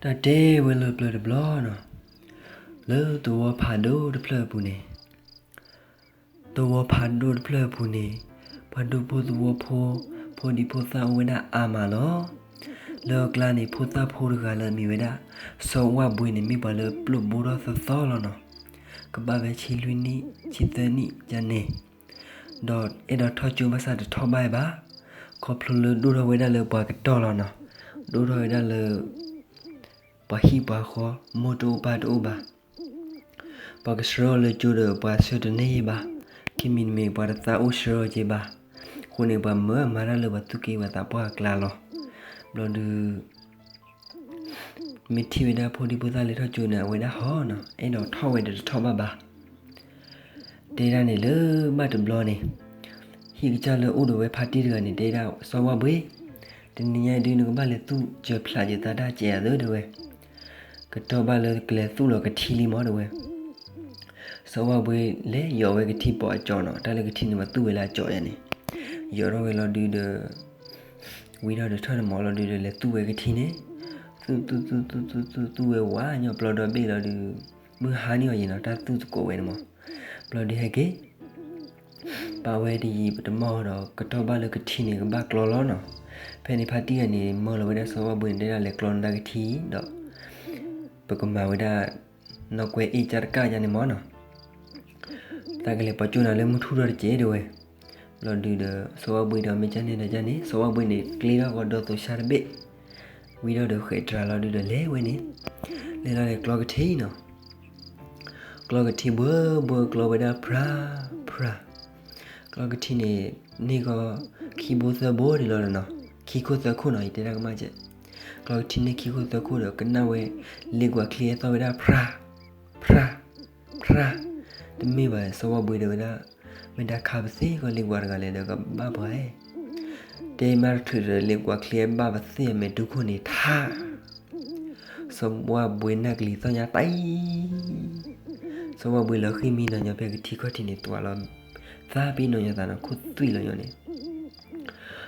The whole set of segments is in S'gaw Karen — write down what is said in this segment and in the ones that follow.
တၢ်တဲဝဲလၢပျၢၤတဘျီနီၤ, လၢသဝီဖးဒိၣ်တဖျၢၣ်အပူၤန့ၣ်, သဝီဖးဒိၣ်တဖျၢၣ်အပူၤန့ၣ်, ပှၤဒူဖိသဝီဖိ, ဖိဒံဖိသၣ်အိၣ်ဝဲဒၣ်အါမးလီၤ. လၢအကျါန့ၣ် ဖိသၣ်ဖိတဂၤလၢအမံၤဝဲဒၣ် စီၤဝၣ်ဘှ့န့ၣ် မ့ၢ်ပှၤလၢပျိၢ်ဘိထီၣ်သီသီလီၤနီၤ. ကဘၣ်ဝဲဆံလွံၢ်နံၣ်, ဆံသၢနံၣ်ယါန့ၣ်, ဒီးအဲၣ်ဒိးထီၣ်ကၠိဘၣ်ဆၣ်တထီၣ်ဘၣ်ဝဲဘၣ်, ခီဖျိလၢဒိၣ်ထီၣ်ဝဲဒၣ်လၢပှၤကတီၢ်လီၤနီၤ, ဒိၣ်ထီၣ်ဝဲဒၣ်လၢ ပှၤဟံၣ်ပှၤဃီ, မိၢ်တအိၣ်ပၢ်တအိၣ်ဘၣ်. ပှၤကဆှၢအီၤလၢကၠိဒီး ပှၤဆှၢတန့ၢ်ဘၣ်, ခံမံၤတမံၤ ပှၤတသးအိၣ်ဆှၢအီၤက့ၤဘၣ်. အဃိန့ၣ် ပှၤမၢအမၤတၢ်လၢပှၤသူၣ်က့ပှၤသးပှၢ်အကျါလီၤ. ဘျီဒုး မ့ၢ်ထံၣ်ဝဲဒၣ်ဖိဒံဖိသၣ်လဲၤထီၣ်ကၠိန့ၣ် အဝဲဒၣ်ဟီနီၤ, အဲၣ်ဒိးထီၣ်ဝဲဒီးတထီၣ်ဘၣ်ဘၣ်. တဲဒၣ်န့ၣ်လၢဘၣ်တဘျီန့ၣ်, ဟံၣ်ကစၢ်လၢအိၣ်ဒီးဝဲဖါတံၢ်တဂၤန့ၣ် တဲဒၣ်စီၤဝၣ်ဘှ့, တနံၤညါအံၤဒုး နကဘၣ်လဲၤသူၣ်စၢၤဖျးက့ၤသးတၢ်စဲးအသိးတဲဝဲ, ကတီၢ်ဘၣ်လၢကလဲၤသူၣ်လီၤကထံလံမးတဲဝဲ. စီၤဝၣ်ဘှ့လဲၤယီၤဝဲကထံပိာ်အကၠီနီၤ, တၢ်လၢကထံန့ၣ် ပှၤသူၣ်ဝဲလၢအကၠီယါန့ၣ်, ယီၤထီၣ်ဝဲလီၤဒုးဒီး ဝံထီၣ်ဒီးထၢၣ်တမီၤလီၤဒုးဒီး လဲၤသူၣ်ဝဲကထံန့ၣ်, သူၣ်သူၣ်သူၣ်သူၣ်သူၣ်သူၣ်သူၣ်ဝဲဝးညီပျီဒီဘ့ၣ်လီၤဒုး, မုၢ်ဟါန့ၢ်အီၤယဲနီၤ, တၢ်သူၣ်သကိးဝဲန့ၣ်မး. ဘျီဒုးဟဲက့ၤ ပာ်ဝဲတယံာ်တမီၢ်ဒီး ကတီၢ်ဘၣ်လၢကထံန့ၣ် ကဘၣ်ကျီလီၤနီၤ. ဖဲန့ၣ်ဖါတံၢ်ဂၤန့ၣ် မၢလီၤဝဲဒၣ်စီၤဝၣ်ဘှ့န့ၣ် တဲဒၣ်လဲၤကျီနတၢ်ကထံဒီး ပကမၤဝဲဒၣ် နီၢ်ကွဲအ့ၣ်ကၢ်တကၢ်ယါန့ၣ်မးနီၤ. သးကလဲၤပိာ်ကၠိနၤလၢမုၢ်ထူၣ်ထီၣ်တက့ၢ်တဲဝဲ. ဘျီဒုးဒီး စီၤဝၣ်ဘှ့ဒီးမ့ၢ်ကၢ်န့ၣ်ဒီးကၢ်န့ၣ် စီၤဝၣ်ဘှ့န့ၣ် ကျ့ထီၣ်ဃီဒီသိးဆါတဘ့ၣ်, ဝံထီၣ်ဒီးဃဲးတြၤလီၤဒုးဒီးလဲၤဝဲန့ၣ်, လဲၤလီၤလဲၤကျီကထံနီၤ. ကျီကထံဘှၢဘှၢကျီဝဲဒၣ်ဖြါ, ဖြါ, ကျီကထံန့ၣ် န့ၢ်ဃီ ခံဘိသၢဘိန့ၣ်လီၤနီၤ, ခံခိၣ်သၢခိၣ်နီၤ ယတဲတၢ်ကမၣ်ကဲး. ကျီကထံန့ၢ်ခံခိၣ်သၢခိၣ်ဒီး ကနၣ်ဝဲ လ့ကွၢ်ချံဟဲသီၣ်ဝဲဒၣ်ဖြါ, ဖြါ, ဖြါ, တမ့ၢ်ဘၣ် စီၤဝၣ်ဘှ့ဒီးဝဲဒၣ်, မ့ၢ်ဒၣ်ခါပသ့ၣ်ဃီလ့ကွၢ်တဂၤလဲၣ်ဒီးကဘၣ်ပှၤဧၢ တဲမးတချုးဒီး လ့ကွၢ်ချံဟဲဘၣ်ပသ့ၣ်အမဲာ်တူၢ်ခိၣ်န့ၣ်ထါ စီၤဝၣ်ဘှ့နၢ်ကလံၤသီၣ်ညါတအံၤ, စီၤဝၣ်ဘှ့လီၤဃံမံနီၤညီဖဲကထံခီၣ်ထံးန့ၣ် သွးလီၤ, သးပ့ၤနီၣ်ညီသးနီၤ ခိၣ်သွံၣ်လီၤညီန့ၣ်.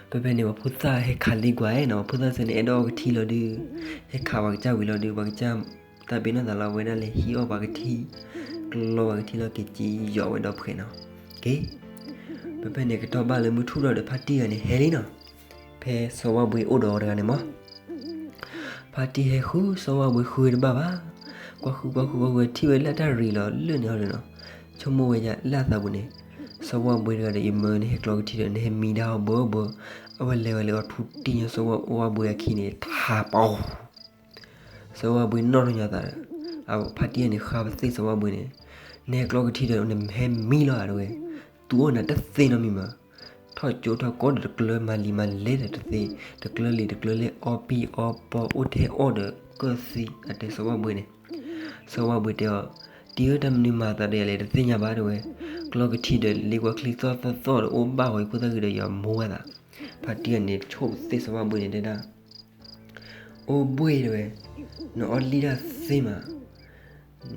ဖဲဖဲန့ၣ် ပှၤဖိသၣ်ဟဲခးလ့ကွၢ်နီၤ, ဖိသၣ်သ့ၣ်န့ၣ် အဲၣ်ဒိးအီကထံလီၤဒုး, ဟဲခးပှၤကစၢ်ဝံၤလီၤဒုး ပှၤကစၢ် သးပ့ၤနီၣ်သးလီၤဝဲဒၣ်လဲၤဟံးအီၣ်ပှၤကထံ, ကျီပှၤကထံလီၤက့ၤကံယီၤဝဲဒီးဖှဲးနီၤ. က့ၤ ဖဲဖဲန့ၣ် ကတီၢ်ဘၣ်လၢမုၢ်ထူၣ်ထီၣ်ဒီးဖါတံၢ်ဂၤန့ၣ်ဟဲလံနီၤ. ဖဲစီၤဝၣ်ဘှ့အိၣ်ဒီးအီၤတဂၤန့ၣ်မး ဖါတံၢ်ဟဲဃု စီၤဝါဘှ့ဃုတဘၣ်ဘၣ်. ကွၢ်ဃုကွၢ်ဃုကွၢ်ဃု ထံၣ်ဝဲလၢတၢ်ရံၤလီၤလၢန့ၣ်ဟီဒီးနီၤ, ဆိကမိၣ်ဝဲဒၣ်လၢအသးပူၤန့ၣ်, စီၤဝါဘှ့တဂၤဒီး ယမၢနဟဲကျီကထံဒီး နဟဲမံဒၣ်အီၤဘၢဘၢ, အဝဲလဲၤဝဲလၢအီၤထူတံၢ်ညီ စီၤဝါဘှ့အခံန့ၣ် ထးပီၤ စီၤဝါဘှ့နီၣ်ထီၣ်ညီသးဒီး ဖါတံၢ်န့ၣ် ဃါပသ့ၣ်စီၤဝါဘှ့န့ၣ်, နဟဲကျီကထံဒီး နဟဲမံလီၤဧါတဲဝဲ, သူအီၣ်နၤတသ့နီတမံၤမး, ထီၣ်ကၠိထီၣ်ကီဒီးတကျၢမၤလံၤမၤလဲဒီးတသ့, တကျၢလံၤတကျၢလဲၣ် အီပံၢ်အီပီအိၣ်ထဲအီၣ်ဒီးကၢၢ်သံ အတဲစီၤဝါဘှ့န့ၣ်, စီၤဝါဘှ့တဲအီၤ, တံၤဧၢ တၢ်မနုၤမၤသးဒီးယၤလဲၣ် တသ့ၣ်ညါဘၣ်တဲဝဲ, ကျီကထံဒီး လ့ကွၢ်ချံသီၣ်သီၣ်သီၣ်ဒီး အိၣ်ဘၣ်ဝဲဖိသၣ်ဂ့ၤဒီးယၤမိၢ်ဝဲသး, ဖါတံၢ်န့ၣ် ဆိၣ်သ့ၣ်စီၤဝါဘှ့န့ၣ်တဲဒၣ် အိၣ်ဘှ့ၣ်တဲဝဲ, နအီၣ်လံၣ်တၢ်သ့မး,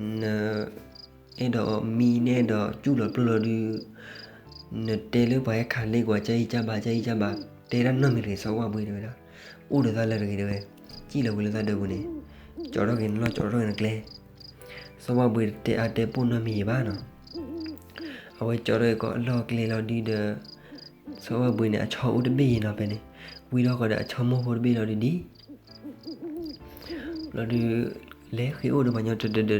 နအဲၣ်ဒိးမံ နအဲၣ်ဒိးစူၣ်လီၤပျိၢ်လီၤဒုး, နတဲလၢပှၤဟဲခးလ့ကွၢ် ကၢ်အံၣ်ကၢ်ဘၣ်ကၢ်အံၣ်ကၢ်ဘၣ်, တဲဒၣ်နီတမံၤတဂ့ၤ စီၤဝါဘှ့တဲဝဲဒၣ်, အိၣ်ဒီးသးလၢတဂ့ၤတဲဝဲ, စံၣ်လီၤဝံၤလၢသးဒၢးပူၤန့ၣ်, ကၠီထီၣ်က့ၤနလီၢ် ကၠီထီၣ်က့ၤနကျဲ, စီၤဝါဘှ့တဲအါတဲပိၢ်နီတမံၤဘၣ်နီၤ အဝဲကၠီထီၣ်က့ၤကီးအလီၢ်အကျဲလီၤဒုးဒီး, စီၤဝါဘှ့န့ၣ် အဆီအိၣ်တဘ့ၣ်ယဲနီၤဖဲန့ၣ်, ဝံထီၣ်ဃီဒီးအဆီမိၢ်ဖိတဘ့ၣ်လီၤဒုးဒ် လီၤဒုး လဲၤဃ့အိၣ်ဒီးပှၤညီတဒၢးဒၢးဒီးပှၤ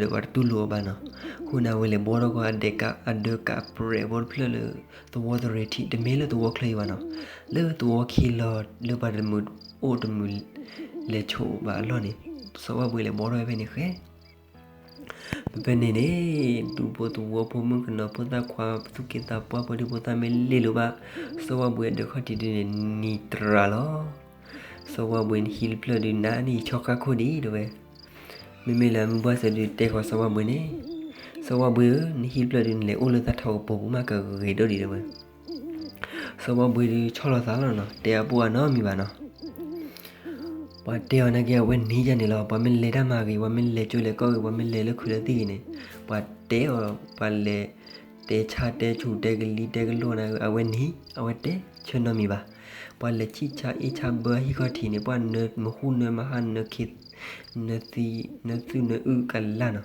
တတူၢ်လိာ်အီၤဘၣ်နီၤ, အဃိန့ၣ် အဝဲလဲၤဘှီထီၣ်ကီးအဒဲးကးအဒၢးကးပြဲးဘီတဖျၢၣ်လၢ သဝီသရဲထံး တမ့ၢ်လၢသဝီချၢအံၤဘၣ်နီၤ, လၢသဝီခံလီၤလၢပှၤတမုာ်အိၣ်တမုာ်လဲၤဆိးဘၣ်အလီၢ်န့ၣ်, စီၤဝါဘှ့လဲၤဘှီထီၣ်ဝဲဖဲန့ၣ်ဃဲ ဖဲဖဲန့ၣ်န့ၣ် ဒူဖိသဝီဖိမုၣ်ကနီၤဖိသၣ်ခွါ သူၣ်က့သးပှၢ်ဖိဒံဖိသၣ်မ့ၢ်လဲၤလိာ်ဘၣ် စီၤဝါဘှ့အဒၢးခီၣ်ထံးဒုန့ၣ် နံၤတြၤလီၤ. စီၤဝါဘှ့ဟံၣ်တဖျၢၣ်ဒု နၤန့ၣ်ယဆီဃၣ်ခိၣ်ဒံးတဲဝဲ, မ့မ့ၢ်လၢအမုၢ်ဘှၢ်စၢၤဒုတဲဃီၤစီၤဝါဘှ့န့ၣ်, စီၤဝါဘှ့ဧၢ, နဟံၣ်တဖျၢၣ်ဒု နလဲၤအိၣ်လၢတၢ်ထီကပီၤပူၤမးကဂ့ၤဒိၣ်ဒံးတဲဝဲ စီၤဝါဘှ့ဒုဆီၣ်လီၤသးလီၤနီၤ, တဲအပိၢ်အနီတမံၤဘၣ်နီၤ. ပှၤတဲအီၤနာ်က့ အဝဲန့ၣ်ယါန့ၣ်လီၤ, ပှၤမ့ၢ်လဲၤတၢ်မၤဂ့ၤ, ပှၤမ့ၢ်လဲၤကၠိလဲၤကီၢ်ဂ့ၤ, ပှၤမ့ၢ်လဲၤလၢခုးလၢသံၣ်ဂ့ၤန့ၣ်, ပှၤတဲအီၤ, ပှၤလဲၤတဲဆါတဲဆူၣ်တဲကလံၤတဲကလိာ်နၤ, အဝဲန့ၣ် အဝဲတဲဆၢနီတမံၤဘၣ်. ပှၤလဲၤဆံၣ်ဆါအ့ၣ်ဆါဘၢအဟံၣ်ခီၣ်ထံးန့ၣ် ပှၤနၢမူဃုနၢမဟါနၢခ့ နၢသံ နၢသူၣ်နၢအုၣ်ကလၢ်နီၤ.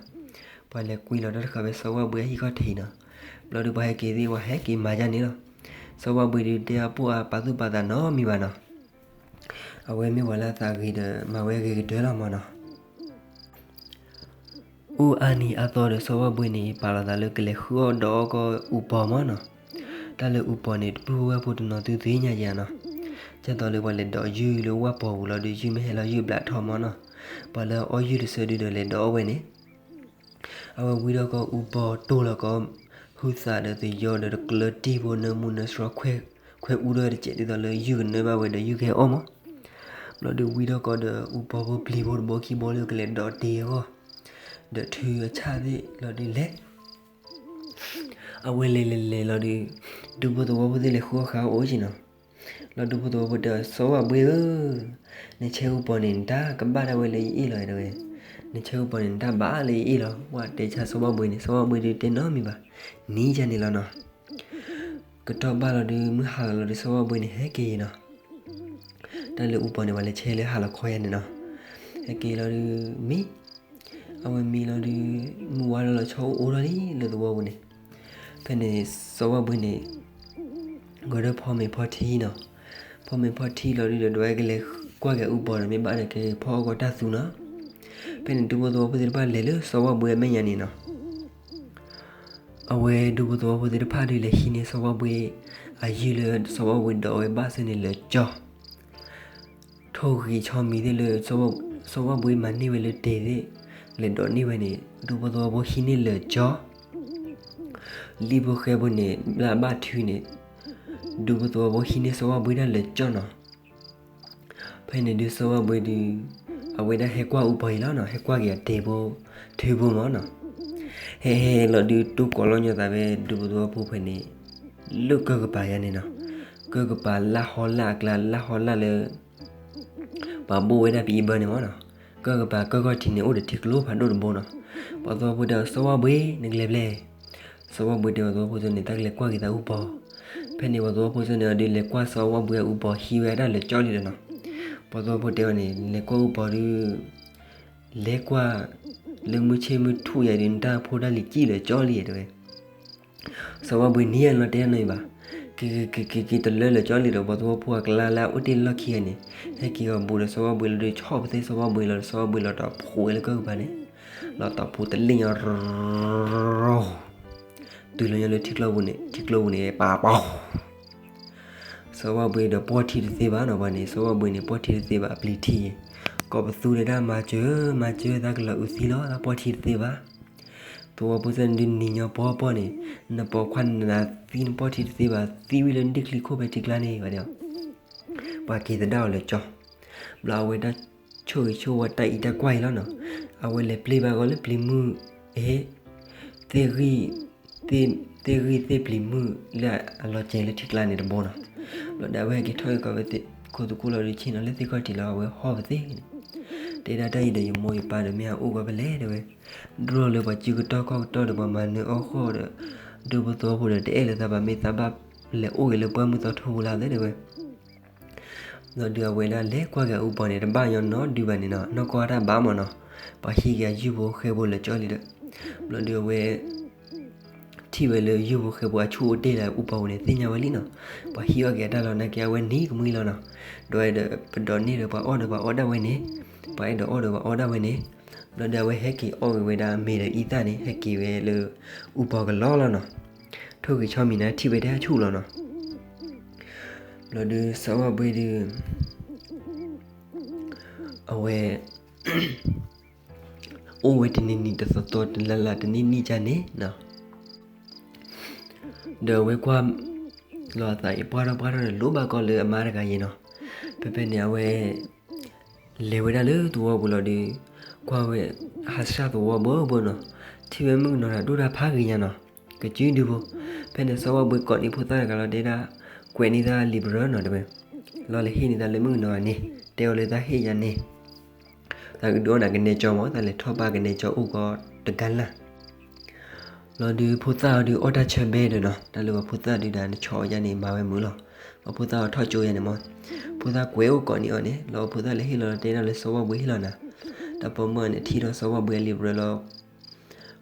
ပှၤလဲၤကွံာ်လီၤတၢ်တဃာ်ဖဲစီၤဝၣ်ဘှ့အဟံၣ်ခီၣ်ထံးနီၤ. ဘျီဒုးပှၤဟဲက့ၤသ့ၣ် ပှၤဟဲက့ၤမၤယါန့ၣ်လီၤ. စီၤဝၣ်ဘှ့ဒုးတဲအပိၢ်အပာ်သူၣ်ပာ်သးနီတမံၤဘၣ်နီၤ. အဝဲမ့ၢ်ပှၤလၢအသးဂ့ၤဒီး မၤဝဲဂ့ၤကတၢၢ်လီၤမၢ်နီၤ. အိၣ်အါနံၤအါသီဒီး စီၤဝၣ်ဘှ့န့ၣ် ပာ်လီၤသးလၢကလဲၤဃုအီၣ်ဒီးအီၣ်ကီၢ်အူပီၤမၢ်နီၤ. တၢ်လၢအူပီၤန့ၣ် တပုၢ်ဝဲၢ်ဖိတနီၤသုသ့ၣ်ညါယၤနီၤ. ကဲသိးလၢပှၤလဲၤဒိးယုၢ်လၢဝၣ်ပီၤပူၤလီၤဒုး ယုၢ်မ့ၢ်ဟဲလီၤယုၢ်ဘျးထီၣ်မၢ်နီၤ. ပှၤလၢအီၣ်ယုၢ်တစၢဒုဒီးလဲၤဒိးအီၣ်ဝဲန့ၣ် အဝဲဝံထီၣ်ကီးအူပီၤတိၢ်လီၤကီး ဟုသးဒီးသယီဒီးတကျၢတံၢ်ဖိနၢမူနၢဆှီ ခွဲးအူထီၣ်တစဲးဒ်သိးလၢယုၢ်ကနၢဘၣ်ဝဲဒီးယုၢ်ကဟဲအီၣ်မၢ်. ဘျီဒုးဝံထီၣ်ကီးဒီးအူပီၤဖိပျံၤဖိတဘိခံဘိလၢကလဲၤဒိးတ့ၢ်အဂီၢ် ဒီးထုအဆၣ်သ့ၣ်လီၤဒုးလဲၤ အဝဲလဲၤလဲၤလဲၤလီၤဒုး ဒူဖိသဝီဖိသ့ၣ်လဲၤဃုအီၣ်ဃာ်အိၣ်က့နီၤ. လီၤဒူဖိသဝီဖိတဲအီၤ စီၤဝၣ်ဘှ့ဧၢ, နဆဲအူပီၤန့ၣ် နတၢ်ကဘၣ်ဒၣ်ဝဲလၢယအ့ၣ်လီၤတဲဝဲ, နဆဲအူပီၤန့ၣ် နတၢ်ဘၣ်လၢယအ့ၣ်လီၤ. ပှၤတဲဆါစီၤဝၣ်ဘှ့န့ၣ် စီၤဝၣ်ဘှ့ဒုးတဲနီတမံၤဘၣ်, နံၤယါန့ၣ်လီၤနီၤ. ကတီၢ်ဘၣ်လီၤဒုး မုၢ်ဟါလီၤလီၤဒုး စီၤဝၣ်ဘှ့န့ၣ် ဟဲက့ၤနီၤ. တၢ်လၢအူပီၤန့ၣ် ပှၤလဲၤဆဲလၢဟါလီၤခီယါန့ၣ်နီၤ. ဟဲက့ၤလီၤဒုးမံ အဝဲမံလီၤဒုး မုၢ်ဝါလီၤလီၤဆီအိၣ်အိၣ်ထီၣ်လံလၢသဝီပူၤန့ၣ်. ဖဲန့ၣ် စီၤဝၣ်ဘှ့န့ၣ် ဂဲၤထီၣ်ဖီမ့ၤဖီထံနီၤ. ဖီမ့ၤဖီထံလီၤဒုးဒီး ဒွဲကလဲၤကွၢ်က့ၤအူပီၤဒီး မ့ၢ်ဘၣ်ဒီးက့ၤဖီအီၣ်ကီးတၢ်သူနီၤ. ဖဲန့ၣ်ဒူဖိသဝီဖိသ့ၣ်တဖၣ်လဲၤလၢစီၤဝၣ်ဘှ့အမဲာ်ညါန့ၣ်နီၤ. အဝဲဒူဖိသဝီဖိသ့ၣ်တဖၣ်ဒုးလဲၤဟံးန့ၢ်စီၤဝၣ်ဘှ့ အယုၢ်လၢစီၤဝၣ်ဘှ့ဒိးဝဲဘၣ်ဆၢန့ၣ်လၢာ်ကၠီ ထိၣ်ဂံၢ်ဆီမံၤသ့ၣ်လၢ စီၤဝၣ်ဘှ့မၤန့ၢ်ဝဲလၢတ့ၤသ့ၣ် လဲၤဒိးန့ၢ်ဝဲန့ၣ် ဒူဖိသဝီဖိဟံးန့ၢ်လၢာ်ကၠီ လံၣ်ဖိဃဲဖိန့ၣ် လၢအဘၣ်ထုန့ၣ် ဒူဖိသဝီဖိဟံးန့ၢ်စီၤဝၣ်ဘှ့ဒၣ်လၢာ်ကၠီနီၤ. ဖဲန့ၣ်ဒုးစီၤဝၣ်ဘှ့ဒုး အဝဲဒၣ်ဟဲကွၢ်အူပီၤအံၤလီၤနီၤ, ဟဲကွၢ်က့ၤအတ့ၤဖိ ထုဖိမၢ်နီၤ. ဟဲဟဲလီၤဒုးတိၢ်ကိးလီၤညီသးဖဲဒူဖိသဝီဖိဖဲန့ၣ် လၢကၢၢ်ကပၤယါန့ၣ်နီၤ. ကၢၢ်ကပၤလၢဟီလၢအကျါ လၢဟီလၢလၢ ပှၤဘိၣ်ဝဲဒၣ်ပအံဘၢန့ၣ်မၢ်နီၤ. ကၢၢ်ကပၤကၢၢ်ခီၣ်ထံးန့ၣ် အိၣ်ဒီးထံကျိဖးဒိၣ်တဘိနီၤ. ပှၤသဝီဖိတဲအီၤ စီၤဝၣ်ဘှ့ နကလဲၤဖဲလဲၣ်. စီၤဝၣ်ဘှ့တဲပှၤသဝီဖိသ့ၣ်န့ၣ် တၢ်ကလဲၤကွၢ်က့ၤသးအူပီၤ. ဖဲန့ၣ်ပှၤသဝီဖိသ့ၣ်န့ၣ် အဒုးလဲၤကွၢ်စီၤဝၣ်ဘှ့အူပီၤဟံးဝဲဒၣ်လၢာ်ကၠီလံဒီးနီၤ. ပှၤသဝီဖိတဲအီၤန့ၣ် လဲၤကွၢ်အူပီၤဒုး လဲၤကွၢ် လၢမုၢ်ဆ့ၣ်မုၢ်ထူၣ်ယါဒုး နတၢ်ဖိတၢ်လံၤစံၣ်လၢာ်ကၠီလံတဲဝဲ စီၤဝၣ်ဘှ့နံၤယါလီၤတဲနီၤအံၤဘၣ်. က့ၤက့ၤက့ၤက့ၤက့ၤတလၢလၢာ်ကၠီလံဒီး ပှၤသဝီဖိအကျါလၢအအိၣ်တ့ၢ်လီၢ်ခံဂၤန့ၣ် ဟဲက့ၤအီၤဘူးဒီးစီၤဝၣ်ဘှ့လီၤဒုး ဆီၣ်ပသ့စီၤဝၣ်ဘှ့လီၤဒီး စီၤဝၣ်ဘှ့လီၤတီၤဖှိၣ်ဝဲလၢကၢၢ်ကပၤန့ၣ် လီၤတီၤဖှိၣ်တလ့ၣ်ညီ တုၤလၢညီလၢထံကျိပူၤန့ၣ် ထံကျိပူၤန့ၣ် ပာ်ပီၤ စီၤဝၣ်ဘှ့ဒီးပီၢ်ထံတသ့ဘၣ်နီၤ. ပှၤန့ၣ် စီၤဝၣ်ဘှ့န့ၣ် ပီၢ်ထံတသ့ဘၣ် အပျံၤထံၣ် ကိးပသူဒဲးဒၣ် မၤစၢၤ မၤစၢၤ သးကလီၤအုးသံလီၤ သးပီၢ်ထံတသ့ဘၣ်. သဝီဖိသ့ၣ်န့ၣ်ဒုးနံၤညီပီၢ်ပီၢ်န့ၣ် နပိာ်ခွါနနၤသံနပီၢ်ထံတသ့ဘၣ် သံဝံၤလၢနဒ့ၣ်ချံခိၣ်ဖဲထံကျါန့ၣ်ဘၣ်ဒီး ပှၤက့ၤသဒၣ်အီၤလၢာ်ကၠီ ဘျီအဝဲဒၣ်ဆိၣ်ဂ့ၤဆိၣ်ဝါတၢ်အံးတၢ်ကွၢ်အံၤလီၤနီၤ. အဝဲလဲၤပျ့ၤဘၣ်ဂီၤလၢပျံၤမုၢ် အ့ သ့ၣ်ဂံၢ် သ့ၣ်ဂံၢ်သ့ၣ်ပျံၤမုၢ်လၢအလီၤစဲၤလၢထံကျါန့ၣ်တဘိနီၤ. ဘျီဒီးအဝဲဟဲက့ၤထီၣ်က့ၤကီးဖဲခိၣ်သကိးလီၤဒုးဆ့ၣ်နီၤလၢသ့ၣ်ခီၣ်ထံးလီၤ အဝဲဟီၣ်ပသ့ၣ်န့ၣ် တဲဒၣ်တၢ်အံၤဒီးယမိၢ်ယပၢ်ဒီးမ့ၢ်အအိၣ်ကီးဖဲလဲၣ်တဲဝဲ ဒိၣ်လၢပှၤစုကတီၢ်ခီၣ်ကတီၢ်ဒီးပှၤမၤနၢၤအီၣ်ဃီၣ်ဒီး ဒူဖိသဝီဖိဒီးတအဲၣ်လၢၤသးဘၣ် မ့ၢ်သးဘၣ်လဲၤအိၣ်ဂ့ၤလၢပှၢ်မုၢ်သီထိလၢ်သ့ၣ်တဲဝဲ ဘျီဒုးအဝဲဒၣ်လဲၤကွၢ်က့ၤအူပီၤန့ၣ် တဘၣ်ညီနီတဒုဘၣ်န့ၣ်နီၤ နီၢ်ကီၢ်တၢ်ဘၣ်မၢ်နီၤ. ပှၤဟံးက့ၤအယုၢ်ဖိဃဲဖိလၢာ်ကၠီလံဒီး ဘျီဒုးအဝဲ ထံၣ်ဝဲလၢယုၢ်ဖိဃဲဖိအဆူၣ်အိၣ်တ့ၢ်လၢအူပီၤပူၤန့ၣ် သ့ၣ်ညါဝဲလံနီၤ. ပှၤဟံးအီၣ်က့ၤအတၢ်လီၤနာ်က့ အဝဲနံၤကမှံလီၤနီၤ. ဒီးအဲၣ်ဒိးပဒိးန့ၢ်ဒီးပှၤအီၣ်ဒီးပှၤအီၣ်ဒၣ်ဝဲန့ၣ် ပှၤအဲၣ်ဒိးအီၣ်ဒီးပှၤအီၣ်ဒၣ်ဝဲန့ၣ် ဘျီဒုးအဝဲဟဲက့ၤအီၣ်ဂ့ၤဝဲဒၣ်မ့ၤဒီးအံသၣ်န့ၣ် ဟဲက့ၤဝဲလၢအူပီၤကလီလီၤနီၤ. ထိၣ်ဂံၢ်ဆီမံၤန့ၣ်ထံၣ်ဝဲဒၣ်ဆူၣ်လီၤနီၤ. ဘျီဒုးစီၤဝၣ်ဘှ့ဒုး အဝဲ အိၣ်ဝဲတနံၤနံၤတသီသီတလါလါတနံၣ်နံၣ်ကၢ်န့ၣ်နီၤ. ဒီးအဝဲကွၢ်လီၤအသးအံၤ ပှၢ်ထီၣ်ပှၢ်ထီၣ်ဒီး လိၣ်ဘၣ်ကီးလၢအမါတဂၤယံၤနီၤ. ဖဲဖဲန့ၣ် အဝဲ လဲၤဝဲဒၣ်လၢသဝီပူၤလီၤဒီး ကွၢ်ဝဲ ဟးဆှၣ်သဝီဘၣ်ဘၣ်နီၤ. ထံၣ်ဝဲမုၣ်ကနီၤတၢ်ဒိၣ်တၢ်ဖးဂ့ၤညါနီၤ. ကစုဒုဖိ ဖဲန့ၣ်စီၤဝၣ်ဘှ့ကိးန့ၢ်ဖိသၣ်တဂၤလီၤတဲဒၣ် ကွဲးန့ၢ်သးလံာ်ပရၢနီၤတဲဝဲ လီၤလဲၤဟ့ၣ်န့ၢ်သးလၢမုၣ်ကနီၤန့ၣ် တဲအီၤလၢသးဟ့ၣ်ယၤန့ၣ် သးကဒုးအီၣ်နၤကနဲကၠီမး သးလဲၤထီၣ်ဘၣ်ကနဲကၠီအိၣ်ကီးတကလၢ်. ဘျီဒုးဖိသၣ်အီၤဒုးအီၣ်တၢ်ဆၢဘဲဒီးနီၤ, တၢ်လၢပှၤဖိသၣ်ဒုးဒၣ်နဆီၣ်အီၤယါန့ၣ် မၤဝဲမုာ်လီၤ. ပှၤဖိသ�ၣ်အီၤထီၣ်ကၠိယါန့ၣ်မး, ဖိသၣ်ကွဲးအိၣ်ကိးန့ၢ်အီၤန့ၣ် လီၤဖိသၣ်လဲၤဟ့ၣ်လီၤတဲဒၣ်လၢစီၤဝၣ်ဘှံးဟ့ၣ်လီၤနၤ, တၢ်ပိာ်မုၣ်န့ၣ်ထံၣ်ထီၣ်စီၤဝၣ်ဘှံးအလံာ်ပရၢလီၤ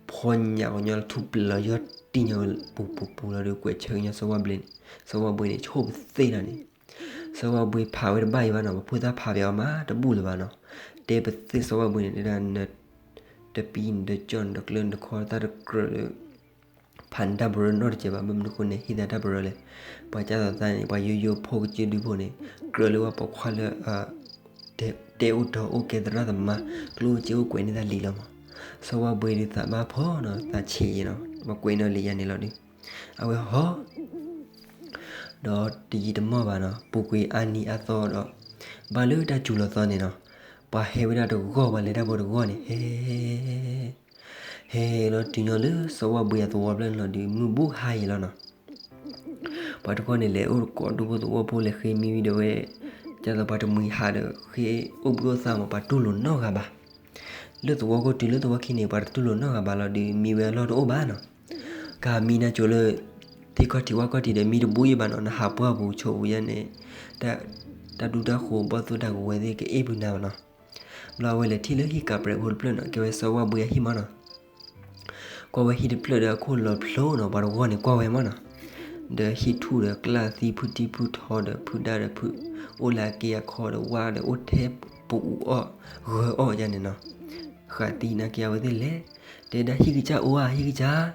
ဖီညၣ်ကညီလၢထူပျဲၢ်လီၤ ယီၢ်တံၢ်ညီပူၤပူၤပူၤလီၤဒီး ကွဲးဆၢကညီစီၤဝၣ်ဘှံးန့ၣ်, စီၤဝၣ်ဘှံးန့ၣ် ဆိၣ်ပသ့ၣ်လီၤန့ၣ်, စီၤဝၣ်ဘှံးဖးဝဲတဘၣ်အံၤဘၣ်နီၤ, ပှၤဖိသၣ်ဖးပှဲၤအီၤမးတဘူၣ်လၢၤဘၣ်နီၤ, တဲပသ့ၣ်စီၤဝၣ်ဘှံးန့ၣ် တဲဒၣ်န တပံနတကၠီၣ်နတကျၢနတခီ တၢ်တကြၢးလၢ ဖးနတၢ်ပရၢနီတစဲးဘၣ်, မ့ၢ်မနုၤအဃိန့ၣ် ဟ့ၣ်သးတၢ်ပရၢလဲၣ်. ပှၤကၢ်သိးသးန့ၣ် ပှၤယိယိဖိကစၢၢ်ဒုဖိန့ၣ် ကြၢးလၢပှၤပိာ်ခွါလၢ တဲအိၣ်တီအိၣ်ကဲသရၣ်သမါ ကျိၣ်စ့အိၣ်ကွဲးန့ၢ်သးလံာ်လီၤမး, စီၤဝၣ်ဘှံးဒုးသးဘၣ်ဖီနီၤ သးဆံးနီၤ ပှၤကွဲးနီၤလံာ်ယါန့ၣ်လီၤဒုး, အဝဲဟီ ဒီးတယံာ်တမီၢ်ဘၣ်နီၤ ပူၤကွံာ်အါနံၤအါသီဒီး ဘၣ်လၢတၢ်စူၤလီၤသီန့ၣ်နီၤ, ပှၤဟဲဝဲဒၣ်တဂီၢ် ပှၤလဲၤတၢ်ဖိတဂီၢ်န့ၣ် ဟဲ ဟဲလီၤတုၤညီလၢစီၤဝၣ်ဘှံးအသဝီဖျၢၣ်န့ၣ်လီၤဒုး မုၢ်ဘူၣ်ဟါယံၤလီၤနီၤ, ပှၤတဂီၢ်န့ၣ် လဲၤအိၣ်ကိးဒူဖိသဝီဖိ လဲၤဃ့မံဝံၤဒီးဝဲ ကၢ်သိးပှၤတမှံၤဟးဒီး ဃ့အိၣ်ဘှံးအိၣ်သါမး ပှၤတူၢ်လိာ်နီတဂၤဘၣ်. လၢသဝီခိၣ်တုၤလၢသဝီခံန့ၣ် ပှၤတတူၢ်လိာ်နီတဂၤဘၣ်လီၤဒုး မံဝဲအလီၢ်တအိၣ်ဘၣ်နီၤ, ကမံနါကိၤလၢ သ့ၣ်ခီၣ်ထံးဝၣ်ခီၣ်ထံးဒီး မံတဘူၣ်ယံၤဘၣ်နီၤ, နဟးပှၢ်ပူၤဆိးပူၤယါန့ၣ် တၢ်ဒူတၢ်ဃိးဘီၣ်သိၣ်တၢ်ကဝဲၤသ့ၣ် ကအ့ၣ်ပူၤနၤဘၣ်နီၤ. ဘျီအဝဲလဲၤထံၣ်လၢဟံၣ်ကးပြဲးဖိတဖျၢၣ်နီၤ, ကဲဝဲစီၤဝၣ်ဘှံးအဟံၣ်မးနီၤ, ကွၢ်ဝဲဟံၣ်တဖျၢၣ်ဒီးအခိၣ်လီၤဖျိနီၤ, ပှၤတဂီၢ်န့ၣ်ကွၢ်ဝဲမးနီၤ, ဒီးဟံၣ်ထူၣ်ဒီးကျၢ်သံ ဖုထံဖုထီဒီး ဖုဒါဒီးဖု အိၣ်လၢအက့အခီဒီး ဝါဒီးအိၣ်ထဲပအူးအီၣ် ဂၢၤအီၣ်ယါန့ၣ်နီၤ, ဃးသံနာ်က့အဝဲသ့ၣ်လဲၤ, တဲဒၣ်ဟံၣ်ကစၢ်အိၣ်ဧါ ဟံၣ်ကစၢ်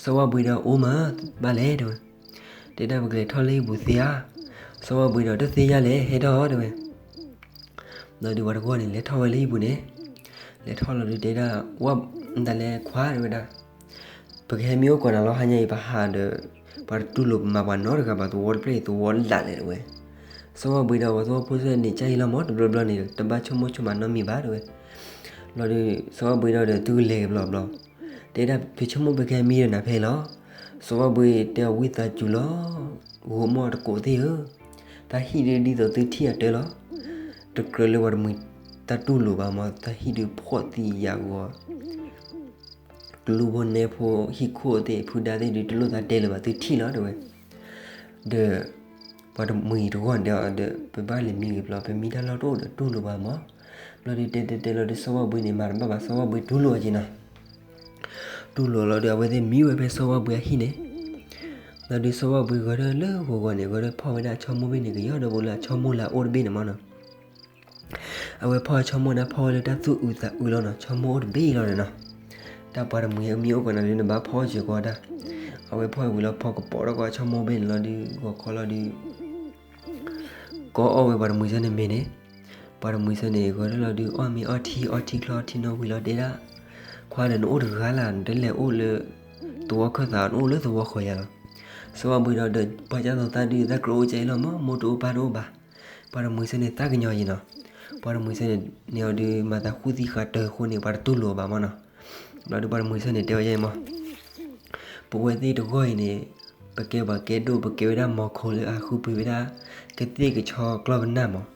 စီၤဝၣ်ဘှံးဒီးအိၣ်မး ဘၣ်လဲၣ်တဲဝဲ, တဲဒၣ်ပကလဲၤထီၣ်လၢဟံၣ်ပူၤသ့ဧါ, စီၤဝၣ်ဘှံးဒီးတသ့ယါလဲၣ် ဟဲထီၣ်တဲဝဲ, ဒီးဒုးပှၤတဂီၢ်န့ၣ် လဲၤထီၣ်ဝဲလၢဟံၣ်ပူၤန့ၣ်, လဲၤထီၣ်လီၤဒုးတဲဒၣ် ဝၣ် တၢ်လဲၤခွါတဲဝဲဒၣ်, ပကဟဲမံအိၣ်ကိးနၤလီၤ ဟါညါအံၤ ပဟးဒီး ပှၤတတူၢ်လိာ်ပမၤပှၤနီတဂၤဘၣ် သဝီတဖျၢၣ်အံၤ သဝီလၢ်လဲၣ်တဲဝဲ, စီၤဝၣ်ဘှံးဒီးပှၤသဝီဖိစ့ၢ်န့ၣ် ကၢ်အံၤလီၤမး တဘျီဘျီန့ၣ် တဘၣ်ဆိကမိၣ်ဆိကမးနီတမံၤဘၣ်တဲဝဲ, လီၤဒုး စီၤဝၣ်ဘှံးဒီးဒီးသုကလဲၤကဘျီဘျီ, တဲဒၣ်ပဆိကမိၣ်ပကဟဲမံဒီးနၤဖဲအံၤလီၤ, စီၤဝၣ်ဘှံးတဲအီၤဝံသးစူၤလီၤ, ဂိၤမီၢ်တကိးသ့ၣ်ဧၢ, တၢ်ဟံၣ်ဒုးဒ်သိးသုထံၣ်အတၢ်လီၤ, တကြၢးလၢပှၤတမှံၤတၢ်တူၢ်လိာ်ဘၣ်မး တၢ်ဟံၣ်ဒုးဖှီၣ်သံယာ်ဂီၤ ကျူဖိနဲဖိဟံၣ်ခိၣ်သ့ၣ် ဖုဒါသ့ၣ်ဒုးတလိၣ်သးတဲလၢၤဘၣ် သုထံၣ်လီၤတဲဝဲ, ဒီး ပှၤတမှံၤတဂီၢ်န့ၣ်ဒီး ပဘၣ်လဲၤမံဂ့ၤဘျီ ပမံတၢ်လီၢ်တအိၣ်ဒီးတူၢ်လိာ်ဘၣ်မး, ဘျီဒုးတဲတဲတဲလီၤဒုး စီၤဝၣ်ဘှံးန့ၣ် မၤတဘၣ်ဘၣ် စီၤဝၣ်ဘှံးတူၢ်လိာ်အီၤက့ၤနီၤ, တူၢ်လိာ်လီၤဒီး အဝဲသ့ၣ်မံဝဲဖဲစီၤဝၣ်ဘှံးအဟံၣ်န့ၣ်, လီၤဒုးစီၤဝၣ်ဘှံးဂဲၤထီၣ်လၢဂီၤဂီၤန့ၣ် ဂဲၤထီၣ်ဖီၣ်ဝဲဒၣ်အဆီမိၢ်ဘ့ၣ်န့ၣ် ကယီၢ်ဒီးဘိလၢအဆီမိၢ်လၢအအိၣ်တဘ့ၣ်န့ၣ်မးနီၤ အဝဲဖီၣ်အဆီမိၢ်န့ၣ် ဖီၣ်ဝဲလၢတၢ်သူၣ်အုးသးအုးလီၤနီၤ, ဆီမိၢ်အိၣ်တဘ့ၣ်လီၤဒီးနီၤ, တၢ်ပှၤတမှံၤမံအိၣ်ကိးနၤလၢ နဘၣ်ဖီၣ်စၢၤကီးတၢ်, အဝဲဖီၣ်ဝံၤလီၤ ဖီကပီၤထီၣ်ကီးဆီမိၢ်ဘ့ၣ်န့ၣ်လီၤဒုး ဂီၤခီလီၤဒုး ကအီၣ်ဝဲပှၤတမှံၤစ့ၢ်န့ၣ်မ့ၢ်န့ၣ်, ပှၤတမှံၤစ့ၢ်န့ၣ် ဂဲၤထီၣ်လီၤဒုး အီၣ်မ့ၤအီထံ အီထံချီ အီထံနီဝံၤလီၤ တဲဒၣ်, ခွါဒီးနအိၣ်တဂၤလၢ် နတလဲၤအိၣ်လၢ သဝီခၢၣ်သး နအိၣ်လၢသဝီဃီၤယၤလီၤ, စီၤဝၣ်ဘှံးဒီး ပှၤကၢ်သိးသးဒုး သးကြၢးအိၣ်ကၢ်အံၤလီၤမး မိၢ်တအိၣ်ပၢ်တအိၣ်ဘၣ်, ပှၤတမှံၤစ့ၢ်န့ၣ် သးကညီၤယံၤနီၤ, ပှၤတမှံၤစ့ၢ်န့ၣ် န့ၣ်အီၤဒုး မၤသးဃုသံဃာ်တၢၢ်အဃိန့ၣ် ပှၤတတူၢ်လိာ်အီၤဘၣ်မးနီၤ, ဘျီဒုးပှၤတမှံၤစ့ၢ်န့ၣ် တဲဝဲယဲမး ပဝဲသ့ၣ်တဂီၢ်အံၤန့ၣ် ပကဲပှၤကဲဒိၣ် ပကဲဝဲဒၣ်မီၤခိလၢအဃုပှ့ၤဝဲဒၣ် ကသ့ၣ်ကဆီကျီၢ်ပနၢ်မး,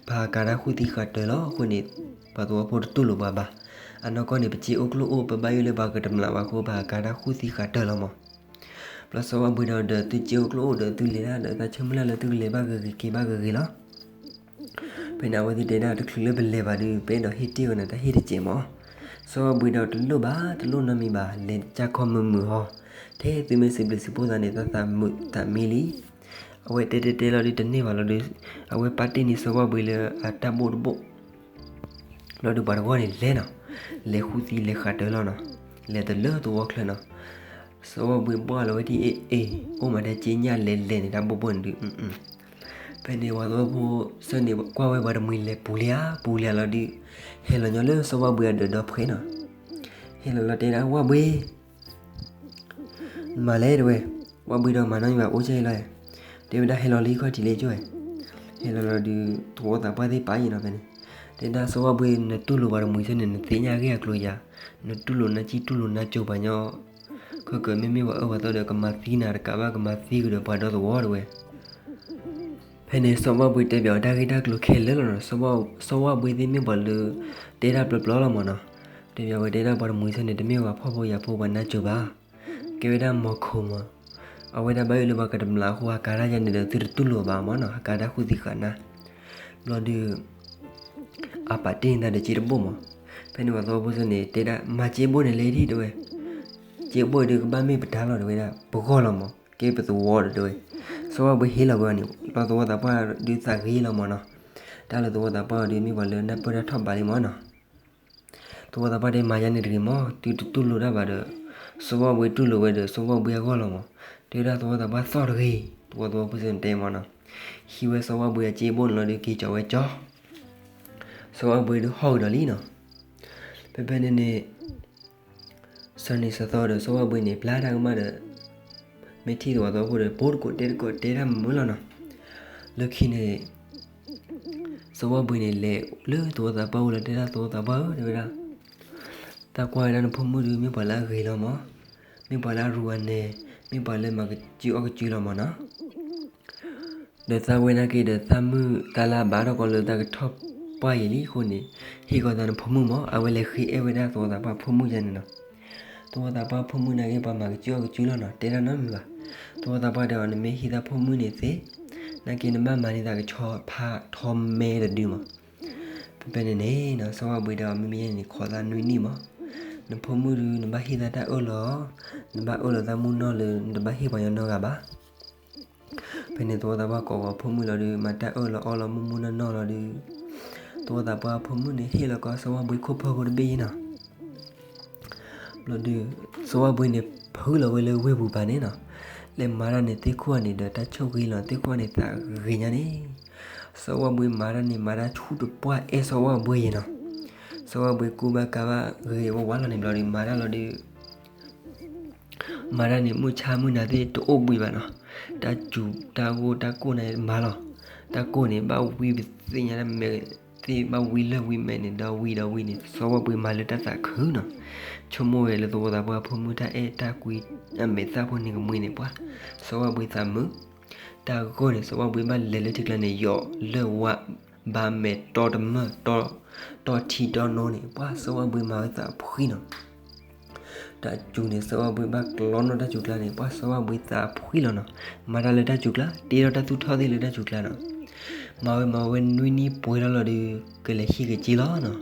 ပဟးကၤတၢ်ဃုသံဃာ်တၢၢ်လီၤအဃိန့ၣ်, ပှၤသဝီဖိတတူၢ်လိာ်ပှၤဘၣ်, အနီၢ်ကီၢ်န့ၣ် ပစ့အိၣ်ကျိၣ်အိၣ် ပဘၣ်ယိၣ်လၢပှၤကတမျးဘၣ်အဃိ ပဟးကၤတၢ်ဃုသံဃာ်တၢၢ်လီၤမး, ဘျီစီၤဝၣ်ဘှံးဒီး ဒီးသုစ့အိၣ်ကျိၣ်အိၣ်ဒီးသုလဲၤတၢ်ဒီး သးဆိမုၢ်လၢ်လၢသုကလဲၤဘၣ်ဂ့ၤဂ့ၤက့ၤဘၣ်ဂ့ၤဂ့ၤလီၤ ဖဲန့ၣ် အဝဲသ့ၣ်တဲဒၣ်တချုးလၢပလဲၤဘၣ်ဒုး ပအဲၣ်ဒိးဟ့ၣ်တ့ၢ်ဝဲနၤတၢ်ဟ့ၣ်တစဲးမး, စီၤဝၣ်ဘှံးဒီးတလိၣ်ဘၣ် တလိၣ်နီတမံၤဘၣ် လဲၤကၢ်ခီမုာ်မုာ်ဟီ, ထဲသုမ့ၢ်စံးဘျုးစံးဖှိၣ်သးန့ၣ် သးသးမုာ်သးမံလံ, အဝဲတဲတဲတဲလီၤဒုးတန့ၢ်ဘၣ်လီၤဒုး, အဝဲပာ်တ့ၢ်န့ၢ်စီၤဝၣ်ဘှံးလၢအတၢ်ဘိၣ်တဘိၣ် ဘျီဒုးပှၤတဂီၢ်န့ၣ်လဲၤနီၤ, လဲၤဃုသံလဲၤဃာ်တၢၢ်လီၤနီၤ, လဲၤတလၢသဝီချၢနီၤ, စီၤဝၣ်ဘှံးဘှၣ်လီၤဝဲဒ်အ့ၣ်အ့ၣ် အိၣ်မးတၢ်က့ညၣ်လဲၤလဲၤန့ၣ် တၢ်ဘိၣ်ဘိၣ်န့ၣ်ဒုး ဖဲန့ၣ်ပှၤသဝီဖိစ့ၢ်န့ၣ် ကွၢ်ဝဲပှၤတမှံၤလဲၤပူၤလံဧါ ပူၤလံဧါလီၤဒုး, ဟဲလီၤညီလၢစီၤဝၣ်ဘှံးအဒၢးဒီဖှဲနီၤ, ဟဲလီၤလီၤတဲဒၣ်ဝၣ်ဘှံး မၤလဲၣ်တဲဝဲ, ဝၣ်ဘှံးဒီးမၤနီတမံၤဘၣ် အိၣ်ကၢ်အံၤလီၤ, တဲဝဲဒၣ်ဟဲလီၤလၢဟံၣ်ခီၣ်ထံးလၢကၠိ, ဟဲလီၤလီၤဒုး သဝီသးပှၢ်သ့ၣ်ပာ်ယံၤနီၤဖဲန့ၣ်, တဲဒၣ်စီၤဝၣ်ဘှံး နတူၢ်လိာ်ပှၤတမှံၤစ့ၢ်န့ၣ် နသ့ၣ်ညါဂ့ၢ်အကျိၤယၤ, နတူၢ်လိာ်နါကံၣ်တူၢ်လိာ်နါကိၤပှၤညီ, ခဲကမ့မ့ၢ်ပှၤအၢပှၤသီဒီး ကမၤသံနၤတကးဘၣ် ကမၤသံကဒီးပှၤဒီသဝီတဲဝဲ ဖဲန့ၣ်စီၤဝၣ်ဘှံးတဲပၠးဝဲတၢ်ဂ့ၢ်တၢ်ကျိၤခဲလၢာ်လီၤနီၤ, စီၤဝၣ်ဘှံးသ့ၣ်မ့ၢ်ပှၤလၢ တဲတၢ်ပျီပျီလီၤမးနီၤ, တဲပၠးဝဲတဲဒၣ်ပှၤတမှံၤစ့ၢ်န့ၣ် တမ့ၢ်ပှၤဖှီၣ်ဖိယာ်ဖိပှၤနါကိၤဘၣ်, ကဲဝဲဒၣ်မီၤခိၣ်မး, အဝဲဒၣ်ဘၣ်ယိၣ်လၢပှၤကတမျးအဃိ ဟးကၤတၢ်ယၤန့ၣ်ဒီး သုတတူၢ်လိာ်ဘၣ်မးနီၤ, ဟးကၤတၢ်ဃုသံဃာ်နါ, ဘျီဒုး အပာ်တ့ၢ်န့ၢ်တၢ်ဒီးစ့တဘိၣ်မး, ဖဲန့ၣ်ပှၤသဝီဖိသ့ၣ်န့ၣ် တဲဒၣ် မၤစ့ဘိၣ်န့ၣ်လဲၤဒံးတဲဝဲ, စ့ဘိၣ်ဒုးကဘၣ်မ့ၢ်ပတၢ်လီၤတဲဝဲဒၣ် ပဂီၢ်လီၤမး, ကဲပသဝီဒီးတဲဝဲ, သဝီဘှံးဟ့ၣ်လီၤဝဲန့ၣ် လီၤသဝီသးပှၢ်ဒုးသးဂ့ၤလီၤမးနီၤ, တၢ်လၢသဝီသးပှၢ်အီၤဒုးမ့ၢ်ပှၤလၢနၢ်ပၢၢ်တၢ်ထီၣ်ဘးလံမးနီၤ သဝီသးပှၢ်တဲမၤယၤန့ၣ်တဂ့ၤမး, သုတတူၢ်လိာ်တၢ်ဘၣ်ဒီး, သဝီဘှံးတူၢ်လိာ်ဝဲဒီး သဝီဘှံးအဂီၢ်လီၤမး, တဲဒၣ်သဝီသးပှၢ်သီၣ်တဂ့ၤ, သဝီသဝီဖိသ့ၣ်န့ၣ်တဲမးနီၤ, ဟံးဝဲသဝီဘှံးအစ့ဘိၣ်န့ၣ်လီၤဒုးက့ၤကီၤဝဲကၠီ, သဝီဘှံးဒုးဟီၣ်ကဒီးလံနီၤ, ဖဲဖဲန့ၣ်န့ၣ် စၢၤနံၤစၢၤသီဒီး သဝီဘှံးန့ၣ် ဘျါတၢ်ကမၣ်ဒီး, မ့ၢ်ထံၣ်သဝီသဝီဖိဒီး ပိတကိးတဲတကိးတဲတၢ်မုာ်လီၤနီၤ, လၢခံန့ၣ် သဝီဘှံးန့ၣ် လဲၤလၢသဝီသးပှၢ်အိၣ်လီၤတဲဒၣ်သဝီသးပှၢ်ဧၢ တဲဝဲဒၣ်, တၢ်ကွၢ်ဝဲဒၣ်နဖိမုၣ်ဒုး မ့ၢ်ပှၤလၢအဂ့ၤလီၤမး, မ့ၢ်ပှၤလၢအရူအနဲ, မ့ၢ်ပှၤလၢမၤကစုအီၣ်ကစုလီၤမးနီၤ ဒီးသးဝဲနာ်က့ဒီး သးမုၢ်သးလါဘၣ်ထီၣ်ကီးလၢတၢ်ကထီၣ်ပှၢ်ယံာ်လံအဃိန့ၣ်, ဟ့ၣ်ကီးသးနဖိမုၣ်မး, အဝဲလဲၤဃ့အဲၣ်ဝဲဒၣ်သဝီသးပှၢ်ဖိမုၣ်ယါန့ၣ်နီၤ, သဝီသးပှၢ်ဖိမုၣ်နာ်က့ ပှၤမၤကစုအီၣ်ကစုလီၤနီၤ, တဲတၢ်နီတမံၤဘၣ်, သဝီသးပှၢ်ဒီး နမ့ၢ်ဟ့ၣ်သးဖိမုၣ်န့ၣ်သ့, နာ်က့နဘၣ်မၤန့ၢ်သးကဆီဖါထီမဲတဒုမး, ဖဲဖဲန့ၣ်န့ၣ် သဝီဘှံးဒီး မ့မ့ၢ်ယဲန့ၣ် ခိးသးနွံနံၣ်မး, နဖိမုၣ်ဒုး နဘၣ်ဟ့ၣ်သးတၢ်အၢၣ်လီၤ, နဘၣ်အၢၣ်လီၤသးမုၢ်နီၢ်လၢ နတဘၣ်ဟ့ၣ်ပှၤညီနီတဂၤဘၣ် ဖဲန့ၣ်သဝီသးပှၢ်ကိးဝဲဖိမုၣ်လီၤဒုး မၤတၢ်အၢၣ်လီၤအီလီၤမုၢ်မုၢ်နီၢ်နီၢ်လီၤဒုး, သဝီသးပှၢ်ဖိမုၣ်န့ၣ် ဟ့ၣ်လီၤကီးသဝီဘှံးခိၣ်ဖၢဖိတဘ့ၣ်အံၤနီၤ, ဘျီဒုး သဝီဘှံးန့ၣ် ဖုလီၤဝဲလၢဝ့ၢ်ပူၤပၤန့ၣ်နီၤ, လဲၤမၤတၢ်န့ၣ်သ့ၣ်ခိၣ်န့ၣ်ဒီး တၢ်ဆိၣ်ဂ့ၤလီၤ, သ့ၣ်ခိၣ်န့ၣ် သးဂ့ၤညါန့ၣ်, သဝီဘှံးမၤတၢ်န့ၣ် မၤတၢ်ဆူၣ်တပှၢ်အဲၣ်သဝီဘှံးအံၤနီၤ, သဝီဘှံးကူဘၣ်ကါဘၣ်ဂ့ၤဝဲဝါလီၤန့ၣ် ဘျီဒုး မၤတၢ်လီၤဒုး မၤတၢ်န့ၣ် မုၢ်ဆါမုၢ်နၤသ့ၣ်တအိၣ်ဘှံးဘၣ်နီၤ, တၢ်စူၤတၢ်ဂိၢ်တၢ်ကိၢ်န့ၣ်မၤလီၤ, တၢ်ကိၢ်န့ၣ် ဘၣ်ဝံပသ့ၣ်ညါတၢ်မဲာ်သ့ၣ် ဘၣ်ဝံလၢာ်ဝံမဲာ်န့ၣ် ဒီးဝံဒီးဝံန့ၣ် သဝီဘှံးမၤလၢတၢ်သးခုနီၤ, ဆိကမိၣ်ဝဲလၢသဝီသးပှၢ်ဖိမုၣ်တၢ်အဲၣ်တၢ်ကွံအမဲာ်သၣ်ဖိန့ၣ်ကမှံန့ၣ် ပှၤသဝီဘှံးသးမုာ်, တၢ်ဂိၢ်န့ၣ် သဝီဘှံးဘၣ်လဲၤလၢထံကျါန့ၣ် ယီၤလၢာ်ဝါ ဘၣ်မဲာ်တီတမၢၢ် တီထံတီနိန့ၣ် ပှၤသဝီဘှံးမၤဝဲသးဖှံနီၤ တၢ်စူၤန့ၣ် သဝီဘှံးဘၣ်ကျီနီၣ်တၢ်စူၤကျါန့ၣ် ပှၤသဝီဘှံးသးဖှံလီၤနီၤ, မၤတၢ်လၢတၢ်စူၤကျါ တ့ထီၣ်တၢ်သူၣ်ထီၣ်သ့ၣ်လၢတၢ်စူၤကျါနီၤ, မၤဝဲမၤဝဲနွံနံၣ်ပှဲၤထီၣ်လီၤဒီး ကလဲၤဟံးကစ့လီၤနီၤ,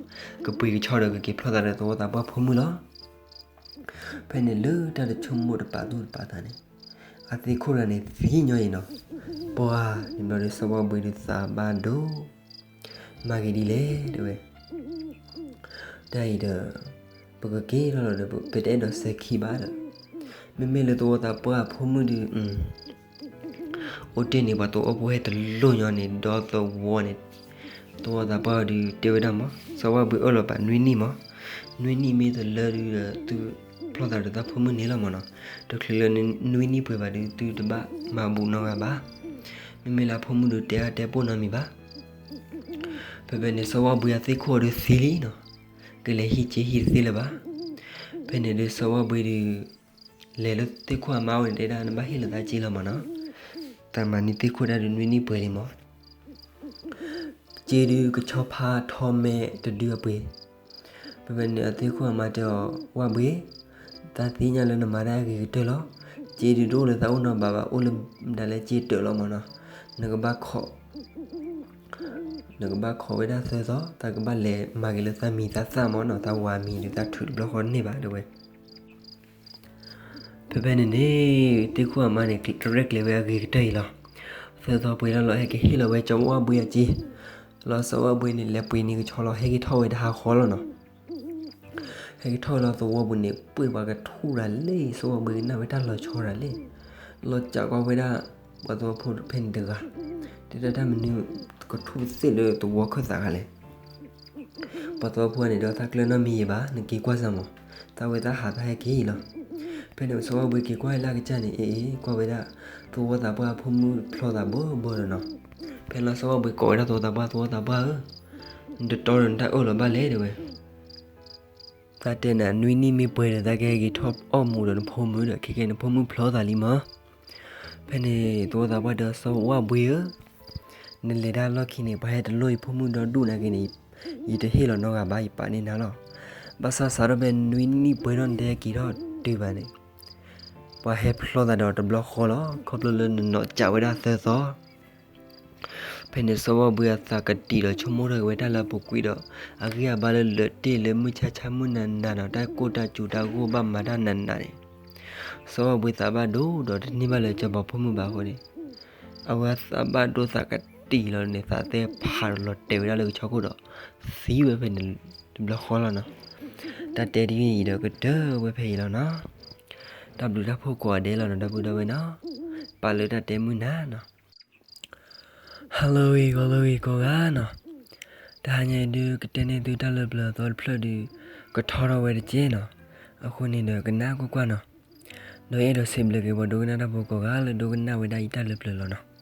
ကပှ့ၤကဆီဒီးကက့ၤဖျီသးဒီးသဝီသးပှၢ်ဖိမုၣ်လီၤ. ဖဲန့ၣ်လၢတၢ်တဆိကမိၣ်တပာ်သူၣ်တပာ်သးန့ၣ် အသ့ၣ်ခိၣ်တဂၤန့ၣ်သံညီအံၤနီၤ, ပှၤန့ၣ်ဘျီဒီးသဝီဘှံးဒုးသးဘၣ်ဒိ မၤဂ့ၤဒ်လဲၣ်တဲဝဲ, တၢ်အံၤဒီး ပကက့ၤထီၣ်လီၤဒီး ပတအဲၣ်ဒိးစဲၤခံဘၣ်ဒီး, မ့မ့ၢ်လၢသဝီသးပှၢ်အဖိမုၣ်ဒုး အိၣ်တ့ၢ်န့ၣ် ပှၤသဝီဖိဟဲတလိၣ်ညီန့ၣ် ဒီသဝီန့ၣ် သဝီသးပှၢ်ဒုးတဲဝဲဒၣ်မး သဝီဘှံးအၢၣ်လီၤပာ်နွံနံၣ်မး, နွံနံၣ်မ့ၢ်တလၢဒုးဒီး သုဖျီသးဒီးသးဖိမုၣ်န့ၣ်လီၤမးနီၤ, တချုးလၢနွံနံၣ်ပှဲၤဘၣ်ဒုး သုတဘၣ်မၤဘူးနီတဂၤဘၣ်, မ့မ့ၢ်လၢအဖိမုၣ်ဒုးတဲအါတဲပိၢ်နီတမံၤဘၣ်. ဖဲဖဲန့ၣ် သဝီဘှံးအသ့ၣ်ခိၣ်အီၤဒုးသံလံနီၤ, ကလဲၤဟံးစ့ဟံးတသ့လၢၤဘၣ်. ဖဲန့ၣ်ဒုးသဝီဘှံးဒုး လဲၤလၢသ့ၣ်ခိၣ်အမါအိၣ်န့ၣ် တဲဒၣ်နဘၣ်ဟ့ၣ်လီၤသးစ့လီၤမးနီၤ, သးမၤန့ၢ်သ့ၣ်ခိၣ်ဒၣ်ဒုးနွံနံၣ်ပှဲၤလံမး စ့ဒုးကဆီဖါထီမဲတဒုအပှ့ၤ, ဖဲဖဲန့ၣ်အသ့ၣ်ခိၣ်အမါတဲအီၤ ဝၢ်ဘှံး, သးသ့ၣ်ညါလၢနမၤတၢ်အဂ့ၤကတၢၢ်လီၤ. စ့ဒုးတအိၣ်လၢသးအိၣ်နီတဘ့ၣ်ဘၣ်, အိၣ်လၢဒၣ်လၢစ့တၢးလီၤမးနီၤ, နကဘၣ်ခိး နကဘၣ်ခိးဝဲဒၣ်သၢသီ, သးကဘၣ်လဲၤမၤက့ၤလၢသးမံၤသးသၣ်မးနီၤ, သးဝၤမံၤဒုးသးထုးတဘျီဃီန့ၢ်ဘၣ်တဲဝဲ ဖဲဖဲန့ၣ်န့ၣ် သ့ၣ်ခိၣ်အမါန့ၣ် ကရဲၣ်ကျဲၤဝဲအဂ့ၤကတၢၢ်အံၤလီၤ. သၢသီပှဲၤလီၤလီၤ ဟဲက့ၤဟ့ၣ်လီၤဝဲကၠီဝၣ်ဘှံးအစ့လီၤ. သဝီဘှံးန့ၣ် လဲၤပှ့ၤန့ၢ်ကဆီလီၤ ဟဲက့ၤထီၣ်ဝဲတဟါဃီလီၤနီၤ. ဟဲက့ၤထီၣ်ဝဲလီၤသဝီဘှံးန့ၣ် ပှ့ၤပှၤကထူၣ်ရၤလံ, သဝီဘှံးကနၣ်ဝဲတၢ်လီၤဆီရၤလံ. လီၤစးကွၢ်ဝဲဒၣ် ပှၤသဝီဖိဖဲန့ၣ်တဂၤ, တဲဒၣ်တၢ်မနုၤကထူၣ်သ့ၣ်လၢသဝီခၢၣ်သးခါလဲၣ် ပှၤသဝီဖိန့ၣ်ဒီး သးကျၢၤနီတမံၤဘၣ်, နက့ၤကွၢ်စၢ်မး, သးဝဲသးဟးသးဟဲက့ၤလီၤ. ဖဲန့ၣ်သဝီဘှံးက့ၤကွၢ်လၢအကစၢ်န့ၣ် အ့ၣ် ကွၢ်ဝဲဒၣ် သဝီသးပှၢ်အဖိမုၣ်ဖျီသးဘၢဘၢဒီးနီၤ. ဖဲလီၤသဝီဘှံးကိးဝဲဒၣ်သဝီသးပှၢ်, သဝီသးပှၢ်ဧၢ, နတတီဒီးနတၢ်အၢၣ်လီၤဘၣ်လဲၣ်တဲဝဲ သးတဲနၤ နွံနံၣ်မ့ၢ်ပှဲၤဒီး သးကဟဲက့ၤထီၣ်အီၣ်မူးဒီးနဖိမုၣ်ဒီး ခဲကဲနဖိမုၣ်ဖျီသးလံမး. ဖဲန့ၣ် သဝီသးပှၢ်တဲအီၤ သဝီဘှံးဧၢ, နလဲၤတၢ်လီၢ်ခံန့ၣ် ပှၤဟဲတလိၣ်ယဖိမုၣ်ဒီဒူၣ်နာ်က့န့ၣ် ယတဟ့ၣ်လီၤနီတဂၤဘၣ် ယပာ်န့ၢ်နၤလီၤ. ဘၣ်ဆၣ်စးထီၣ်ဖဲနွံနံၣ်ပှဲၤထီၣ် နတဟဲက့ၤထီၣ်တုၤဘၣ်န့ၣ် ပှၤဟဲဖျီသးဒီးတဘျီဃီလီၤ. ခီဖျိလၢနနီၢ်ကးဝဲဒၣ်သၢသီ ဖဲန့ၣ်စီၤဘၣ်ဘှံးအသးကတံာ်ဒီးဆိကမိၣ်ထီၣ်က့ၤဝဲတၢ်လၢအပူၤကွံာ်ဒီး အဂံၢ်အဘါလၢလၢာ်တ့ၢ်လၢမုၢ်ဆါဆါမုၢ်နၤနၤဒီး တၢ်ကိၢ်တၢ်စူၤတၢ်ဂိၢ်ဘၣ်မၤတၢ်နးနးန့ၣ်, စီၤဘၣ်ဘှံးသးဘၣ်ဒိဒီးတန့ၢ်ဘၣ်လၢစီၤပၤဖိမုၣ်ဘၣ်အဃိန့ၣ်, အဝဲသးဘၣ်ဒိသးကတံာ်လီၤန့ၣ် သးသ့ၣ်ဖးဒီးလီၤတဲာ်ဝဲဒၣ်လၢကဆီခိၣ်ဒီး သံဝဲဖဲန့ၣ်တဘျီဃီလီၤနီၤ. တၢ်တဲတယုၢ်အံၤဒီးကတၢၢ်ဝဲဖဲအံၤလီၤနီၤ. တၢ်ဘျုးတၢ်ဖှိၣ်ကိးဂၤဒဲးလီၤနီၤ ဒီပုၢ်ဒီဝဲၢ်နီၤ. ပာ်လၢတၢ်တဲမုၢ်နၤနီၤ. Hello ဂ့ၤ ဂီၤလၢဂ့ၤကိးဂၤနီၤ. တဟါညါအံၤဒုး ကတဲန့ၢ်သုတၢ်လၢပျၢၤအသီတဖျၢၣ်ဒုး ကထီထီၣ်ဝဲတကဲနီၤ. အဃိန့ၣ်ဒီးကနၣ်ကွၢ်ကွၢ်နီၤ. ဒီးယအဲၣ်ဒိးစံးဘျုးက့ၤပှၤဒိကနၣ်တၢ်ဖိကိးဂၤလၢဒိကနၣ်ဝဲဒၣ်ယတၢ်လၢပျၢၤလီၤနီၤ.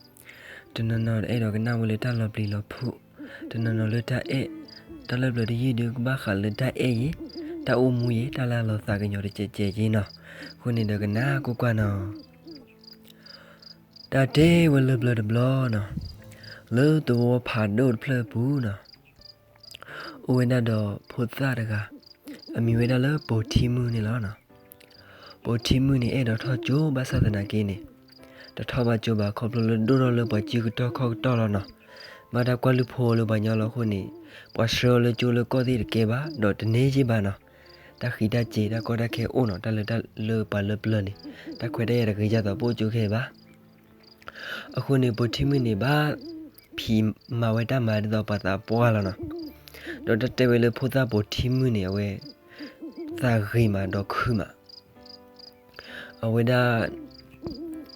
တနီၤနီၤအဲၣ်ဒိးကနၣ်ဝဲလၢတၢ်လီၤပျံၤလီၤဖုး, တနီၤနီၤလၢတၢ်အဲၣ်, တၢ်လၢပျၢၤတယုၢ်ဒုးကဘၣ်ဃးလၢတၢ်အဲၣ်ယ့ၤ, တၢ်အိၣ်မူယ့ၤ, တၢ်လၢအလီၤသးကညီၤတစဲးကဲးက့နီၤ. အဃိန့ၣ်ဒီးကနၣ်ကွၢ်ကွၢ်နီၤ. တၢ်တဲဝဲလၢပျၢၤတဘျီနီၤ, လၢသဝီဖးဒိၣ်တဖျၢၣ်အပူၤနီၤ, အိၣ်ဝဲဒၣ်ဒီးဖိသၣ်တဂၤ, အမံၤဝဲဒၣ်လၢပိာ်ထံမုၢ်န့ၣ်လီၤနီၤ. ပိာ်ထံမုၢ်န့ၣ် အဲၣ်ဒိးထီၣ်ကၠိဘၣ်ဆၣ်သနာ်က့န့ၣ်, တထီၣ်ဘၣ်ကၠိဘၣ် ခီဖျိလၢဒိၣ်ထီၣ်လၢပှၤစုကတီၢ်ခီၣ်ကတီၢ်လီၤနီၤ. ဘၣ်တၢ်ကွၢ်လုၢ်ဖိလၢပှၤညီလီၤအဃိန့ၣ်, ပှၤဆှၢအီၤလၢကၠိလၢကီၢ်သ့ၣ်တကဲဘၣ် ဒီးတန့ၢ်က့ဘၣ်နီၤ. တၢ်ဃံးတၢ်စ့ၤ တၢ်ကီတၢ်ခဲအိၣ်နီၤ, တၢ်လၢတၢ်လၢပှၤလၢပျၢၤန့ၣ်, တၢ်ခွဲးတၢ်ယာ်တဂ့ၤဒ်သိးပအိၣ်ကၠိခဲအံၤဘၣ်. အဃိန့ၣ် ပိာ်ထံမုၢ်န့ၣ် ဘၣ်ဖံးမၤဝဲတၢ်မၤဒ်သိးပှၤသးပှၢ်လီၤနီၤ. ဒီးတၢ်တဲဝဲလၢဖိသၣ်ပိာ်ထံမုၢ်န့ၣ် အဝဲ သးဂ့ၤမးဒီးခုမး အဝဲဒၣ်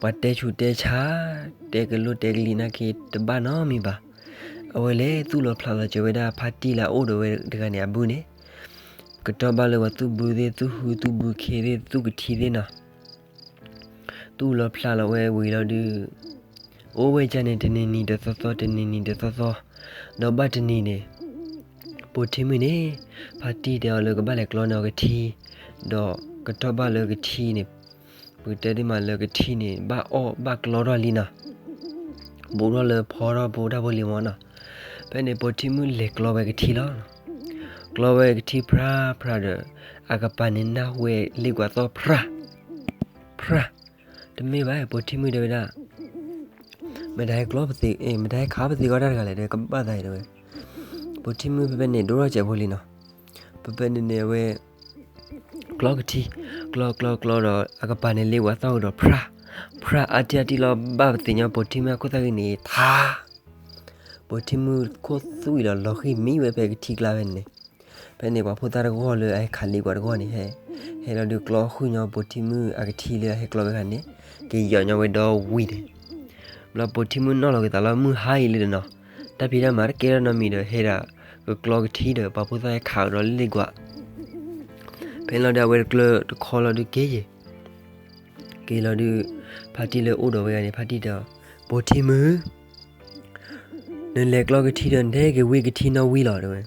ပှၤတဲဆူးတဲဆါ တဲကလိၣ်တဲကလံၤနာ်က့တဘၣ်နီတမံၤဘၣ်. အဝဲလဲၤသူၣ်လီၤဖျးလီၤစၢၤဝဲဒၣ်ဖါတံၢ်လၢအအိၣ်ဒီးဝဲတဂၤန့ၣ်အဘုန့ၣ်, ကတီၢ်ဘၣ်လၢပှၤသူၣ်ဘုသ့ၣ် သူၣ်ဟုသူၣ်ဘုခ့သ့ၣ် သူၣ်ကထံသ့ၣ်နီၤ. သူၣ်လီၤဖျးလီၤဝဲဝံၤလီၤဒုး, အိၣ်ဝဲဒၣ်န့ၣ် တနံၤနံၤတသီသီ တနံၤနံၤတသီသီ, ဒီးဘၣ်တနံၤန့ၣ် ပိာ်ထံမုၢ်န့ၣ် ဖါတံၢ်တဲအီၤလၢကဘၣ်လဲၤကျီန့ၢ်အီၤကထံ, ဒီးကတီၢ်ဘၣ်လၢကထံန့ၣ်, ပကတဲဒ်မးလၢကထံန့ၣ် ဘၣ်အီၣ်ဘၣ်ကျီထီၣ်လံနီၤ, ဘူးထီၣ်လၢဖီထီၣ်ဖိတၢ်ဖိလံမီၤနီၤ. ဖဲန့ၣ်ပိာ်ထံမုၢ်လဲၤကျီဝဲကထံလီၤ. ကျီဝဲကထံဖြါဖြါဒီး အကပၤန့ၣ်နၢ်ဟူဝဲလ့ၣ်ကွၢ်သီၣ်ဖြါ ဖြါ, တမ့ၢ်ဘၣ် ပိာ်ထံမုၢ်တဲဝဲဒၣ်, မတၤဟဲကျီပသ့, မတၤဟဲခးပသ့ကီတၢ်တဂၤလဲၣ် တဲကဘၣ်သးအံၤတဲဝဲ. ပိာ်ထံမုၢ်ဖဲဖဲန့ၣ် ဒိၣ်ထီၣ်စဲးဖိလံနီၤ. ဖဲဖဲန့ၣ်န့ၣ် အဝဲ ကျီကထံ, ကျီကျီကျီဒီး အကပၤန့ၣ်လ့ၣ်ဝဲသီၣ်ဝဲဒီးဖြါ, ဖြါအါတံၢ်အါတံၢ်လီၤ ဘၣ်ပသ့ၣ်ညါပိာ်ထံမုၢ်အခိၣ်သၣ်ဂ့ၤန့ၣ် ထါ ပိာ်ထံမုၢ်ခိၣ်သွံၣ်ဒီးလီၤဃံၢ်မံဝဲဖဲကထံကျါဖဲန့ၣ်န့ၣ်. ဖဲန့ၣ်ပှၤဖိသၣ်တဂီၢ်လၢအဟဲခးလ့ၣ်ကွၢ်တဂီၢ်န့ၣ် ဟဲ, ဟဲလီၤဒုးကျီဃုာ်ညီပိာ်ထံမုၢ်အကထံလၢအဟဲကျီဝဲခါန့ၣ်, က့ၤယီၤညီဝဲဒီဝံၤန့ၣ်. ဘျီပိာ်ထံမုၢ်နီၣ်လီၤက့ၤသးလီၤ မုၢ်ဟါအံၤလံဒီးနီၤ, တၢ်ဖံးတၢ်မၤတကဲထီၣ်နီတမံၤဒီး ဟဲဒၣ်ကကျီကထံဒီး ပှၤဖိသၣ်ဟဲခးကဒီးလ့ၣ်ကွၢ်. ဖဲလီၤဒုးအဝဲတကျၢၤတခီလီၤဒုးက့ၤယဲၢ် က့ၤလီၤဒုး ဖါတံၢ်လၢအိၣ်ဒီးဝဲဂၤန့ၣ် ဖါတံၢ်တဲအီၤ, ပိာ်ထံမုၢ်, နလဲၤကျီကထံဒီး နတဟဲက့ၤဝံကထံနီၣ်ဝံလီၤတဲဝဲ.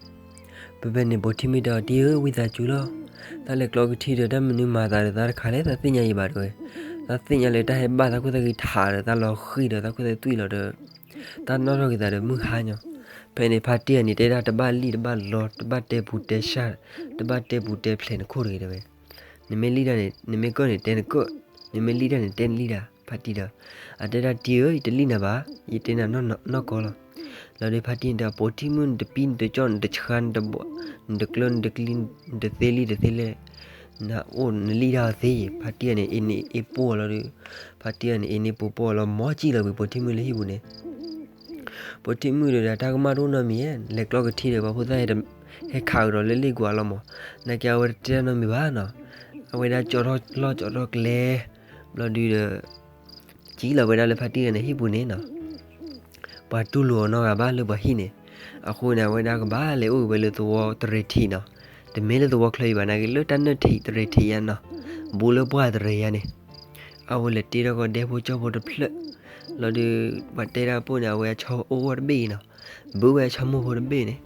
ဖဲဖဲန့ၣ်ပိာ်ထံမုၢ်တဲအီၤ တံၢ်ဧၢ ဝံသးစူၤလီၤ, တၢ်လဲၤကျီကထံဒီး တၢ်မနုၤမၤသးဒီးသးတခါလဲၣ် သးသ့ၣ်ညါယံၤဘၣ်တဲဝဲ. သးသ့ၣ်ညါလၢတၢ်ဟဲဘၣ်သးခိၣ်သၣ်ဂ့ၤထးဒီး သးလီၤဃံၢ်ဒီးသးခိၣ်သၣ်သွံၣ်လီၤဒီး တၢ်နီၣ်ထီၣ်က့ၤသးဒီးမုၢ်ဟါညီ. ဖဲန့ၣ်ဖါတံၢ်အန့ၣ် တဲဒၣ်တဘၣ်လံၣ်တဘၣ်လီ တဘၣ်တဲပူၤတဲဆါ, တဘၣ်တဲပူၤတဲဖျဲးနခိၣ်တဂ့ၤတဲဝဲ. နမ့ၢ်လံၣ်တၢ်န့ၣ် နမ့ၢ်ကၢၣ်န့ၣ်တဲနကၢၣ်, နမ့ၢ်လံၣ်တၢ်န့ၣ်တဲနလံၣ်တၢ် ဖါတံၢ်ဒီး. အတဲဒၣ်တံၢ်ဧၢ ယတလံၣ်နၤဘၣ်, ယတဲနၤနီၢ်ကီၢ်လီၤ. လီၤဒုးဖါတံၢ်န့ၣ်တဲ ပိာ်ထံမုၢ် နတပံနတကၠီၣ် နတဆှါ နတဘီ နတကျၢၢ် နတကျံ နတသ့လံတသ့လဲၣ်, နအိၣ်နလံၣ်တၢ်အီၤသ့ယဲၢ်. ဖါတံၢ်အန့ၣ်အ့န့ၢ်အ့ပိၢ်အီၤလီၤဒုး, ဖါတံၢ်အန့ၣ်အ့န့ၢ်ပိၢ်ပိၢ်အီၤလီၤ မီၤကံၣ်လီၤကွံာ်ပိာ်ထံမုၢ်လၢဟံၣ်ပူၤန့ၣ်. ပိာ်ထံမုၢ်ဒီးတၢ်ကမၣ်တအိၣ်နီတမံၤဧါ, လဲၤကျီကထံဒီး ပှၤဖိသၣ်ဟဲ, ဟဲခးကဒီးလၢလ့ၣ်ကွၢ်လီၤမီၤ. နာ်က့အဝဲတတဲတၢ်နီတမံၤဘၣ်နီၤ. အဝဲဒၣ်ကၠီထီၣ်လီၢ်ကၠီထီၣ်ကျဲ, ဘျီဒုးဒီး ကံၣ်လီၤဝဲဒၣ်လၢဖါတံၢ်ဂၤန့ၣ်ဟံၣ်ပူၤန့ၣ်နီၤ. ပှၤတူၢ်လိာ်အီၤနီတဂၤဘၣ်လၢပှၤဟံၣ်န့ၣ်. အဃိန့ၣ် အဝဲဒၣ်ကဘၣ်လဲၤအိၣ်ဝဲလၢသဝီတရံးထံးနီၤ. တမ့ၢ်လၢသဝီချၢအံၤဘၣ် နာ်က့လၢတၢ်နၢၣ်ထံးတရံးထံးယါနီၤ. ဘူးလၢပှၢ်တရံးယါန့ၣ် အဝဲလဲၤတ့ထီၣ်ကီးဒဲဖိကၠီဖိတဖျၢၣ်, လီၤဒုး ပှၤတဲဒၣ်ပိၢ်န့ၣ် အဝဲအဆီအိၣ်ဂီၢ်တဘ့ၣ်အံၤနီၤ, ဘုးဝဲအဆီမိၢ်ဖိတဘ့ၣ်န့ၣ်,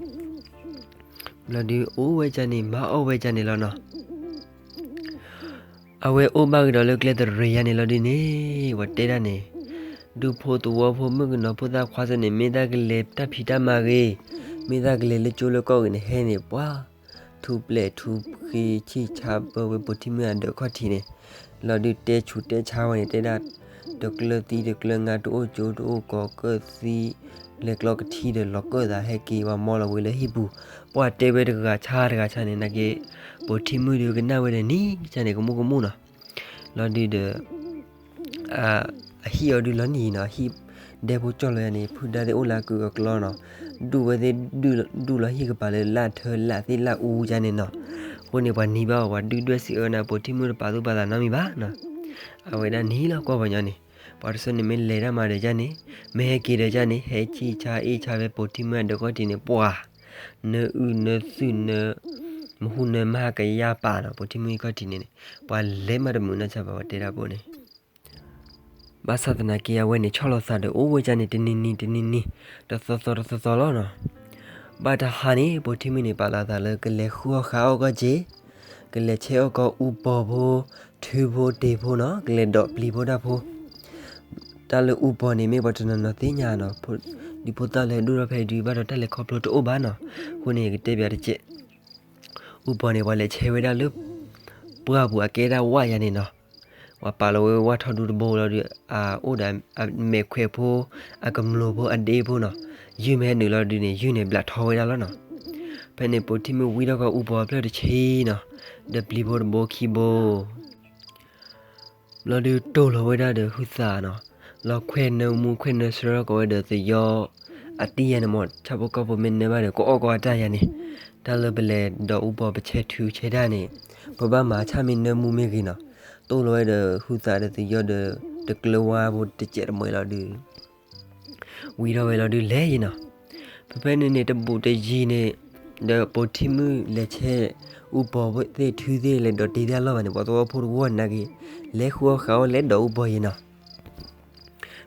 ဘျီဒုးအိၣ်ဝဲဒၣ်န့ၣ် မၤအီၣ်ဝဲဒၣ်န့ၣ်လီၤနီၤ. အဝဲအိၣ်ဘၣ်ကဒီးလၢကျဲတရံးယါန့ၣ်လီၤဒုးန့ၣ်, ပှၤတဲဒၣ်န့ၣ်, ဒူၣ်ဖိသဝီဖိမုၣ်ကနီၤဖိသၣ်ခွါစ့ၢ်န့ၣ် မ့ၢ်သးကလဲၤတၢ်ဖံးတၢ်မၤဂ့ၤ, မ့ၢ်သးကလဲၤလၢကၠိလၢကီၢ်ဂ့ၤန့ၣ် ဟဲန့ၣ်ပှၤ ထူပျဲၢ်ထူဃ့ဆံၣ်ဆါပၢဝဲ ပိာ်ထံမုၣ်အဒၢးခီၣ်ထံးန့ၣ်, လီၤဒုးတဲဆူးတဲဆါဝဲန့ၣ် တဲဒၣ်, တကျၢၤသံတကျၢၤငါ တအိၣ်ကၠိတအိၣ်ကီၤ ကၢၣ်သံလဲၤကျီကထံဒီး လီၤကၢၣ်သးဟဲက့ၤ ပှၤမီလီၤဝံၤလၢဟံၣ်ပူၤ, ပှၤတဲဝဲတဂၤဆါတဂၤဆါန့ၣ် နာ်က့ ပိာ်ထံမုၣ်ဒုးကနၣ်ဝဲဒီးနံၤကစၢ်န့ၣ် ကမူၣ်ကမူၣ်နီၤ, လီၤဒုးဒီး အဟံၣ်အီၤဒုးလီၤနံၤနီၤ, ဟံၣ်ဒဲဖိကၠီၣ်လီၤယၤန့ၣ် ဖုဒါသ့ၣ်အိၣ်လၢအကုၢ်အကျီနီၤ, ဒူၣ်ဝဲသ့ၣ်ဒူၣ်လီၤဟံၣ်ကပၤလၢ လၢ်ထၢလၢ်သ့ၣ်လၢ်အူကန့ၣ်နီၤ, အဃိန့ၣ် ပှၤနံၤဘၣ်အီၤ ပှၤဒုၣ်ဒွဲၣ်စံးအၢနၤ ပိာ်ထံမုၣ်တပာ်သူၣ်ပာ်သးနီတမံၤဘၣ်နီၤ, အဝဲဒၣ်နံၤလီၤကွၢ်ပှၤညီန့ၣ်, ပှၤတစိၤန့ၣ်မ့ၢ်လဲၤတၢ်မၤဒီးကန့ၣ်, မ့ၢ်ဟဲက့ၤဒီးကန့ၣ် ဟဲဆံၣ်ဆါအ့ၣ်ဆါဖဲပိာ်ထံမုၣ်အဒၢးခီၣ်ထံးန့ၣ် ပှၤ နၢအုၣ်နၢသုၣ်နၢ မဟူနၢမၤကယၢ်ပာ်နီၤ, ပိာ်ထံမုၣ်အံၤခီၣ်ထံးန့ၣ်န့ၣ် ပှၤလဲၤမးတမုာ်နီၢ်ဆါဘၣ် ပှၤတဲဒၣ်ပိာ်န့ၣ်, ဘၣ်ဆၣ်သနာ်က့ အဝဲန့ၣ်ဆီၣ်လီၤသးဒီးအိၣ်ဝဲဒၣ်န့ၣ် တနံၤနံၤတနံၤနံၤ တသီသီတသီသီလီၤနီၤ, ဘၣ်တဟါန့ၣ် ပိာ်ထံမုၣ်န့ၣ်ပာ်လီၤသးလၢကလဲၤဃုအီၣ်ဃုအီၣ်ကီၢ်က့ၤ, ကလဲၤဆဲးအီၣ်ကီၢ်အူပီၤဖိ, ထုဖိတ့ၤဖိနီၤ, ကလဲၤဒိးပျံၤဖိတၢ်ဖိ တၢ်လၢအူပီၤန့ၣ် မ့ၢ်ပှၤတနီၤနီၤသ့ၣ်ညါနီၤ, ဒ်ဖိသၣ်လၢဒိၣ်ထီၣ်ဖဲဒုး ဘၣ်ဒီးတၢ်လဲၤခီဖျိတအိၣ်ဘၣ်နီၤ, အဃိန့ၣ် ယကတဲပၠးတကဲး, အူပီၤန့ၣ် ပှၤလဲၤဆဲးဝဲဒၣ်လၢ ပှၢ်ပူၤအကဲဒၣ်ဝၣ်ယၤန့ၣ်နီၤ, ပှၤပာ်လီၤဝဲဝၣ်ထီဒူတဘိလီၤဒုး အအိၣ်ဒီးအမဲာ်ခွဲးဖိ, အကမျိာ်ဖိအဒ့ဖိနီၤ, ယုၢ်မ့ၢ်ဟဲနုာ်လီၤဒုးန့ၣ် ယုၢ်န့ၣ်ဘျးထီဝဲဒၣ်လီၤနီၤ, ဖဲန့ၣ်ပိာ်ထံမုၣ်ဝံထီၣ်ကီၢ်အူပီၤဖျၢၣ်တဆံနီၤ, ဒီးပျံၤဖိတဘိခံဘိ ဘျီဒုးတိၢ်လီၤဝဲဒၣ်ဒီးဟုသးနီၤ, လီၤခွဲးနၢမူခွဲးနၢဆှၢထီၣ်ကီးဝဲဒီး သယီအတံၢ်ယၤန့ၣ်မ့ၢ် ဆၣ်ဖိကီၢ်ဖိမ့ၢ်နၢဘၣ်ဒီး ကအီၣ်ကီးအတၢ်ယၤန့ၣ်, တၢ်လၢပလဲၤဒိးအူပီၤပဆဲးထုဆဲးတၢ်န့ၣ်, ပဘၣ်မၤဆၣ်မ့ၢ်နၢမူမ့ၢ်ဂ့ၤနီၤ, တိၢ်လီၤဝဲဒီးဟုသးဒီးသယီဒီး တကျၢၤဝါဖိတစဲးတမှဲၤလီၤဒုး ဝံထီၣ်ဝဲလီၤဒုးလဲၤယံၤနီၤ, ဖဲဖဲန့ၣ်န့ၣ် တဘူးတယံၤန့ၣ်, ဒီးပိာ်ထံမုၣ်လဲၤဆဲးအူပီၤသ့ၣ်ထုသ့ၣ် လဲၤဒိးတ့ၢ်သ့ၣ်အလီၢ်ဘၣ်န့ၣ် ပှၤသဝီဖိတဝီနာ်က့ၤ လဲၤဃုအီၣ်ဃုအီၣ်လဲၤဒိးအူပီၤယံၤနီၤ,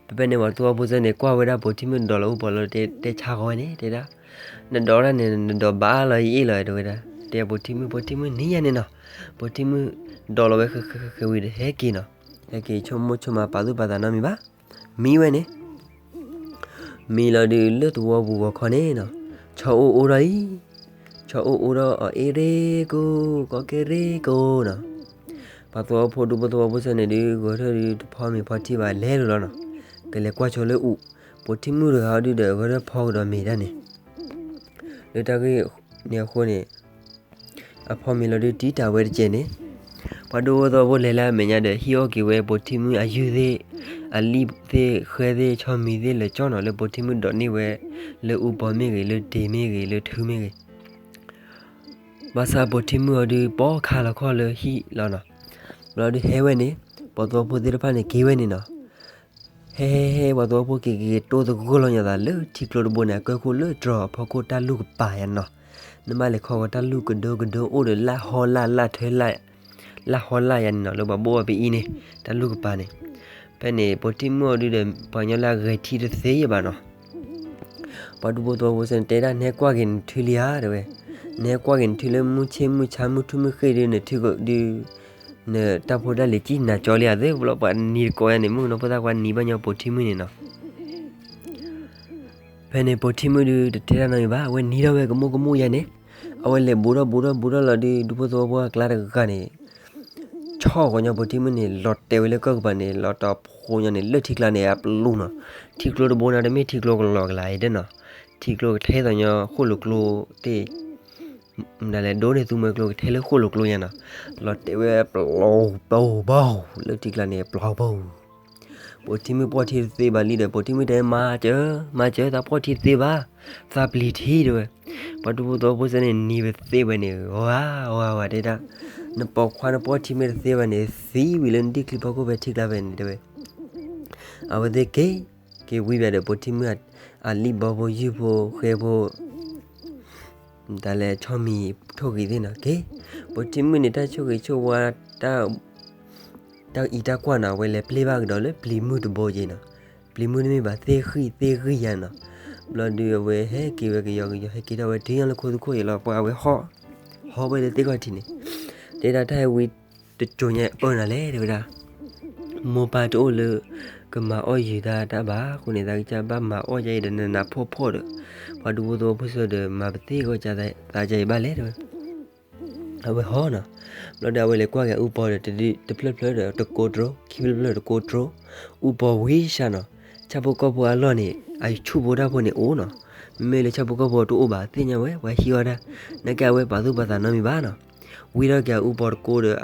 ဖဲဖဲန့ၣ် ပှၤသဝီဖိစ့ၢ်န့ၣ် ကွၢ်ဝဲဒၣ်ပိာ်ထံမုၣ်ဒိးလီၤအူပီၤလီၤ တဲဆါဃီဝဲန့ၣ် တဲဒၣ်, နဒိးတၢ်န့ၣ် နဒိးဘၣ်လီၤယအ့ၣ်လီၤ တဲဝဲဒၣ်, တဲပိာ်ထံမုၣ် ပိာ်ထံမုၣ်နံၤယၤန့ၣ်နီၤ, ပိာ်ထံမုၣ်ဒိးလီၤဝဲဃဲဃဲဃဲဃဲဝံၤဒီး ဟဲက့ၤနီၤ, ဟဲက့ၤဆိကမိၣ်ဆိကမး ပာ်သူၣ်ပာ်သးနီတမံၤဘၣ်, မံဝဲန့ၣ် မံလီၤဒုးလၢသဝီပူၤဂီၤခီန့ၣ်နီၤ, ဆီအိၣ်အိၣ်ထီၣ်အံၤ, ဆီအိၣ်အိၣ်ထီၣ်အီၤအ့ၣ်ရ့ကိ, ကီကဲရ့ကိနီၤ, ပှၤသဝီဖိဒူဖိသဝီဖိစ့ၢ်န့ၣ်ဒုး ဂဲၤထီၣ်ဒုးတဖီမ့ၤဖီထံဘၣ်လဲၤလိာ်လီၤနီၤ, ကလဲၤကွၢ်ဆိလၢအူး, ပိာ်ထံမုၣ်တဂၤအီၤဒုးဒီး ဂဲၤထီၣ်ဖီကဒီးမ့ၤဒၣ်န့ၣ်, လၢတၢ်ဂ့ၢ်န့ၣ်အဃိန့ၣ် အဖီမ့ၤလီၤဒုးတံာ်တာ်ဝဲတကဲးန့ၣ်, ပှၤဒူဖိသဝီဖိလဲၤလၢအမဲာ်ညါဒီး ဟံးအီၣ်က့ၤဝဲပိာ်ထံမုၣ်အယုၢ်သ့ၣ်, အလံၣ်သ့ၣ်, ဃဲသ့ၣ်, ဆီမံၤသ့ၣ် လၢာ်ကၠီနီၤ လၢပိာ်ထံမုၣ်ဒိးန့ၢ်ဝဲ, လၢအူပီၤမ့ၢ်ဂ့ၤ, လၢတ့ၤမ့ၢ်ဂ့ၤ, လၢထုမ့ၢ်ဂ့ၤ, ဘၣ်ဆၣ်ပိာ်ထံမုၣ်အီၤဒုး ပိာ်ခါလီၤခီၣ်လၢဟံၣ်လီၤနီၤ, ဘျီဒုးဟဲဝဲန့ၣ်, ပှၤသဝီဖိသ့ၣ်တဖၣ်န့ၣ်က့ၤဝဲန့ၣ်နီၤ ဟဲဟဲဟဲ ပှၤသဝီဖိက့ၤက့ၤက့ၤတိၢ်သဂီၢ်လီၤညါသးလၢထံကျိတဘိန့ၣ် အကၢၢ်ခိၣ်လၢတြီၤအဖီခိၣ်တၢ်လူၢ်ကပၤယါနီၤ, နဘၣ်လဲၤခီဂီၤတၢ်လူၢ်ကဒိကဒိအိၣ်ဒီးလၢဟီလၢ်လၢ်ထၢလၢ်, လၢဟီလၢ်ယါန့ၣ်နီၤ လၢပှၤဘိၣ်အီၤပအံၤန့ၣ် တၢ်လူၢ်ကပၤန့ၣ်, ဖဲန့ၣ် ပိာ်ထံမုၣ်အီၤဒုးဒီး ပှၤကညီလၢအဂဲၤထံတသ့ယဘၣ်နီၤ ပှၤဒူဖိသဝီဖိစ့ၢ်န့ၣ် တဲဒၣ် နဟဲကွၢ်က့ၤနထုလံဧါ တဲဝဲ, နဟဲကွၢ်က့ၤနထုလၢမုၢ်ဆ့ၣ်မုၢ်ဆါမုၢ်ထူၣ်မုၢ်ဃ့ၢ်ဒုး နထုကဒုး, နတၢ်ဖိတၢ်လံၤကံၣ်နၤကၠီလံဧါ သ့ၣ်ဘျီပှၤနံၤတကိးယါန့ၣ် မုၣ်ကနီၤဖိသၣ်ခွါနံၤဘၣ်ညီပိာ်ထံမုၣ်န့ၣ်နီၤ ဖဲန့ၣ်ပိာ်ထံမုၣ်ဒုး တတဲတၢ်နီတမံၤဘၣ် အဝဲနံၤထီၣ်ဝဲကမူၣ်ကမူၣ်ယါန့ၣ်, အဝဲလဲၤဘူးထီၣ်ဘူးထီၣ်ဘူးထီၣ်လီၤဒုး ဒူဖိသဝီဖိအကျါတဂၤန့ၣ် ဆီၣ်ကညီပိာ်ထံမုၣ်န့ၣ် လီၤတဲာ်ဝဲလၢကီၢ်ကပၤန့ၣ် လီၤတီၤဖိညီန့ၣ် လၢထံကျါန့ၣ် အပျူၢ်နီၤ, ထံကျိတဘိန့ၣ် တမ့ၢ်ထံကျိကလီကလးအံၤဒၣ်နီၤ, ထံကျိကထဲသိးညီဃိၣ်လိာ်ကျိသ့ၣ်, မတၤလဲၣ် ဒိန့ၣ်သူမွဲကျိကထဲလၢဃိၣ်လိာ်ကျိယါနီၤ, လီၤတဲာ်ဝဲပျီပီၤပီၤ လၢထံကျါန့ၣ် ပျီပီၤ ပိာ်ထံမုၣ်ပီၢ်ထံတသ့ဘၣ်လံဒီး ပိာ်ထံမုၣ်တဲ မၤစၢၤ, မၤစၢၤ သးပီၢ်ထံတသ့ဘၣ်, သးပျံၤထံတဲဝဲ, ပှၤဒူဖိသဝီဖိစ့ၢ်န့ၣ် နံၤဝဲသ့ဝဲန့ၣ် ဝါဝါဝါတဲဒၣ်, နပိာ်ခွါနပီၢ်ထံမ့ၢ်တသ့ဘၣ်န့ၣ် သံဝံၤလၢနဒ့ၣ်ချံဖီခိၣ်ဖဲထံကျါဖဲန့ၣ်တဲဝဲ, အဝဲသ့ၣ်က့ၤ, က့ၤဝံၤဘၣ်ဒီး ပိာ်ထံမုၣ်အလံၣ်ဘီဖိယုၢ်ဖိဃဲဖိ တၢ်လဲၤဆီၣ်မံၤထိၣ်ဂံၤသ့ၣ်နီၤ က့ၤ, ပိာ်ထံမုၣ်န့ၣ် တၢ်ဆိၣ်ဂ့ၤဆိၣ်ဝါ တၢ်အံးတၢ်ကွၢ်နီၤ အဝဲလဲၤပျဲၢ်ဘၣ်ကဒီးလၢပျံၤမုၢ်တဘိက့ၤနီၤ, ပျံၤမုၢ်တမ့ၢ်ဘၣ်သ့ၣ်ဃံၣ်သ့ၣ်ဂံၢ်ယါနီၤ, ဘျီဒုးအဝဲဟဲက့ၤဝဲကယီကယီ ဟဲက့ၤထီၣ်ဝဲတုၤညါလၢခိသူခိၣ်ယံၤလီၤ ပှၤအဝဲဟီၣ်, ဟီၣ်ဝဲလၢသ့ၣ်ခီၣ်ထံးန့ၣ်, တဲဒၣ်တၢ်ဟဲဝံၤတစိၤညါအၢနၤလဲၣ်တဲဝဲဒၣ် မိၢ်ပၢ်တအိၣ်လၢ ကမၤအီၣ်ယုာ်သးတၢ်ဘၣ်အဃိန့ၣ် သးကစၢ်ဘၣ်မၤအီၣ်ယါအံၤဒီးနးနးဖှီၣ်ဖှီၣ်ဒီး ပှၤဒူဖိသဝီဖိစ့ၢ်ဒီး မၤပသ့ၣ်ဂီၢ်ကသးယံၤဘၣ်လဲၣ်တဲဝဲ, အဝဲဟီနီၤ. ဘျီဒီးအဝဲလဲၤကွၢ်က့ၤအူပီၤဒီး တဖျၢၣ်ဖျၢၣ်ဒီးတကိးတြိ, ခံဖျၢၣ်ဖျၢၣ်တကိးတြိ, အူပီၤဝံၤစ့ၢ်နီၤ. ဆၣ်ဖိကီၢ်ဖိအလီၢ်န့ၣ် အဆူၣ်ဖိတၢ်ဖိန့ၣ်အိၣ်နီၤ. မ့မ့ၢ်လၢဆၣ်ဖိကီၢ်ဖိတအိၣ်ဘၣ် သ့ၣ်ညါဝဲ ပှၤဟံးအီၣ်တၢ်, နာ်က့အဝဲပာ်သူၣ်ပာ်သးနီတမံၤဘၣ်နီၤ. ဝံထီၣ်က့ၤအူပီၤတကိးဒီး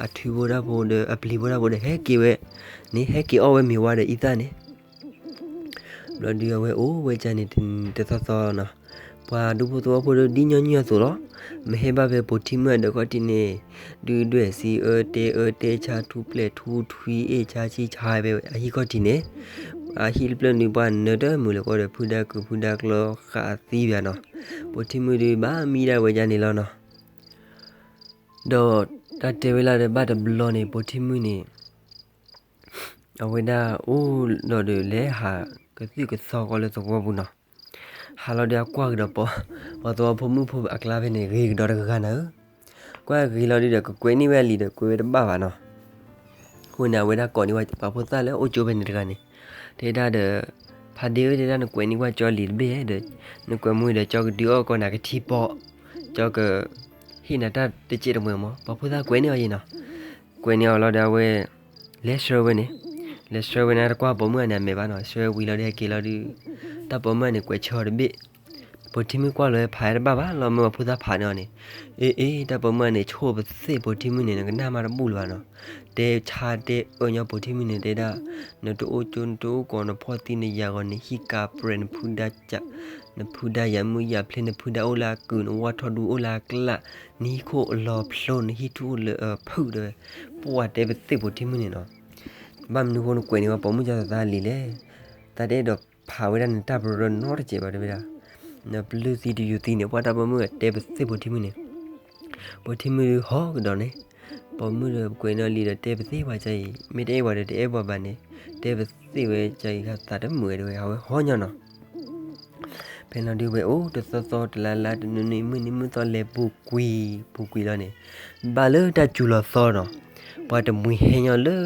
အထုဖိတၢ်ဖိဒီး အပျံၤဖိတၢ်ဖိဒီး ဟဲက့ၤဝဲန့ၣ် ဟဲက့ၤအီၣ်ဝဲမ့ၤဝါဒီးအံသၣ်န့ၣ် ဘျီဒုးအဝဲအိၣ်ဝဲဒၣ်န့ၣ်တသီသီနီၤ. ပှၤဒူဖိသဝီဖိဒီး ဒ်ညီနုၢ်အသိးလီၤ. မ့ၢ်ဟဲဘၣ်ဖဲပိာ်ထံမုၣ်အဒၢးခီၣ်ထံးန့ၣ် ဒုးဒွဲၣ်စံအၢတဲအၢတဲဆါ ထူပျဲၢ်ထူထွံအ့ၣ်ဆါဆံဆါဖဲအဟံၣ်ခီၣ်ထံးန့ၣ်, အဟံၣ်တဖျၢၣ်န့ၣ် ပှၤနၢတၢ်မုာ်လၢကီဒီး ဖုဒါကုာ်ဖုဒါကျီဃာ်သံဘၣ်နီၤ. ပိာ်ထံမုၣ်ဒုးဘၣ်မံဒၣ်ဝဲဒၣ်န့ၣ်လီၤနီၤ. ဒီးတၢ်တဲဝဲလၢဒီး ဘၣ်တဘျီန့ၣ် ပိာ်ထံမုၣ်န့ၣ် အဝဲဒၣ်အိၣ်ဒီးဒီး လဲၤဟးကသုၣ်ကသီကီးလၢသဝီပူၤနီၤ. ဟးလီၤဒီးအကွၢ်ကဒီးပီၤ, ပှၤသဝီဖိမုၣ်ဖိအကျါဖဲန့ၣ် ဂ့ၤကဒီးတဂၤနၤဧၢ. ကွၢ်ဂ့ၤလီၤဒုးဒီး ကကွဲးန့ၢ်ဝဲအလံာ်ဒီး ကွဲးဝဲတဘၣ်ဘၣ်နီၤ. အဃိန့ၣ် အဝဲဒၣ်ကိးန့ၢ်ဝဲပှၤဖိသၣ်လၢအိၣ်ကၠိဖဲန့ၣ်တဂၤန့ၣ်, တဲဒၣ်ဒီး ဖါဒ့ဧၢ တဲဒၣ် နကွဲးန့ၢ်ကွၢ်ကၠီလံာ်တဘ့ၣ်ဒီး, နကွဲးမုာ်ဒီး ကၠီကဒုးအီၣ်ကီးနၤကထံပီ, ကၠီကဟ့ၣ်နၤတၢ်တစဲးတမှဲၤမး. ပှၤဖိသၣ်ကွဲးန့ၢ်အီၤယံၤနီၤ. ကွဲးန့ၢ်အီၤလီၤဒီး အဝဲ လဲၤဆှၢဝဲန့ၣ်, လဲၤဆှၢဝဲန့ၣ် တကွၢ်ပိာ်မုၣ်အန့ၣ်အမဲာ်ဘၣ်နီၤ. ဆှၢဝံၤလီၤဒီး ဟဲက့ၤလီၤဒုး တၢ်ပိာ်မုၣ်အန့ၣ် ကွဲးဆၢအီၤတဘ့ၣ်. ပိာ်ထံမုၣ်ကွၢ်လီၤဖးတဘၣ်ဘၣ် လီၤမၢပှၤဖိသၣ်ဖးန့ၢ်အီၤန့ၣ်, အ့အ့ တၢ်ပိာ်မုၣ်အန့ၣ် ဆိၣ်ပသ့ၣ်ပိာ်ထံမုၣ်န့ၣ် နကနၣ်မးတဘူၣ်လၢၤဘၣ်နီၤ. တဲဆါတဲအၢညီပိာ်ထံမုၣ်န့ၣ် တဲဒၣ် နတအိၣ်ကၠိ နတအိၣ်ကီး နဖီၣ်သံ နယၤဂီၤ နဟံၣ်ကးပြဲး နဖုဒါကး နဖုဒါယၤမုၢ်ယၤဖျ့ နဖုဒါအိၣ်လၢအကုာ် နဝၣ်ထီၣ်ဒူအိၣ်လၢအကျး, နဟံၣ်ခိၣ်အလီၤဖျိ နဟံၣ်ထူၣ်အိၣ်လၢအဖုၣ်ဒီး ပှၤတဲပသ့ၣ်ပိာ်ထံမုၣ်န့ၣ်နီၤ. ဘၣ်မနုၤအဃိနကွဲးန့ၢ်ဝဲပိာ်မုၣ်ကၠီသးလံာ်လဲၣ်. သးတအဲၣ်ဒိးဖးဝဲဒၣ်နတၢ်ပရၢနီတစဲးဘၣ်တဲဝဲဒၣ်. နပျုၢ်သံတယူၤသံန့ၣ် ပှၤတၢ်ပိာ်မုၣ်တဲပသ့ၣ်ပိာ်ထံမုၣ်န့ၣ်, ပိာ်ထံမုၣ်ဒုးဟီကဒီးန့ၣ်, ပိာ်မုၣ်ဒီးကွဲးန့ၢ်အီၤလံာ်ဒီး တဲပသ့ၣ်ပှၤကၢအံၤ မ့ၢ်တအဲၣ်ပှၤဒီးတအဲၣ်ပှၤဘၣ်န့ၣ်, တဲပသ့ၣ်ဝဲကၢအံၤ သးတမုာ်ဝဲတဲဝဲ အဝဲဟီညီနီၤ. ဖဲန့ၣ်လီၤဒုးဝဲအိၣ်တသီသီ တလါလါ တနံၤနံၤ မုၢ်နံၤမုၢ်သီ လဲၤပူၤကွံာ်ပူၤကွံာ်လီၤန့ၣ်, ဘၣ်လၢတၢ်စူၤလီၤသီနီၤ, ပှၤတမှံၤဟဲညီလၢ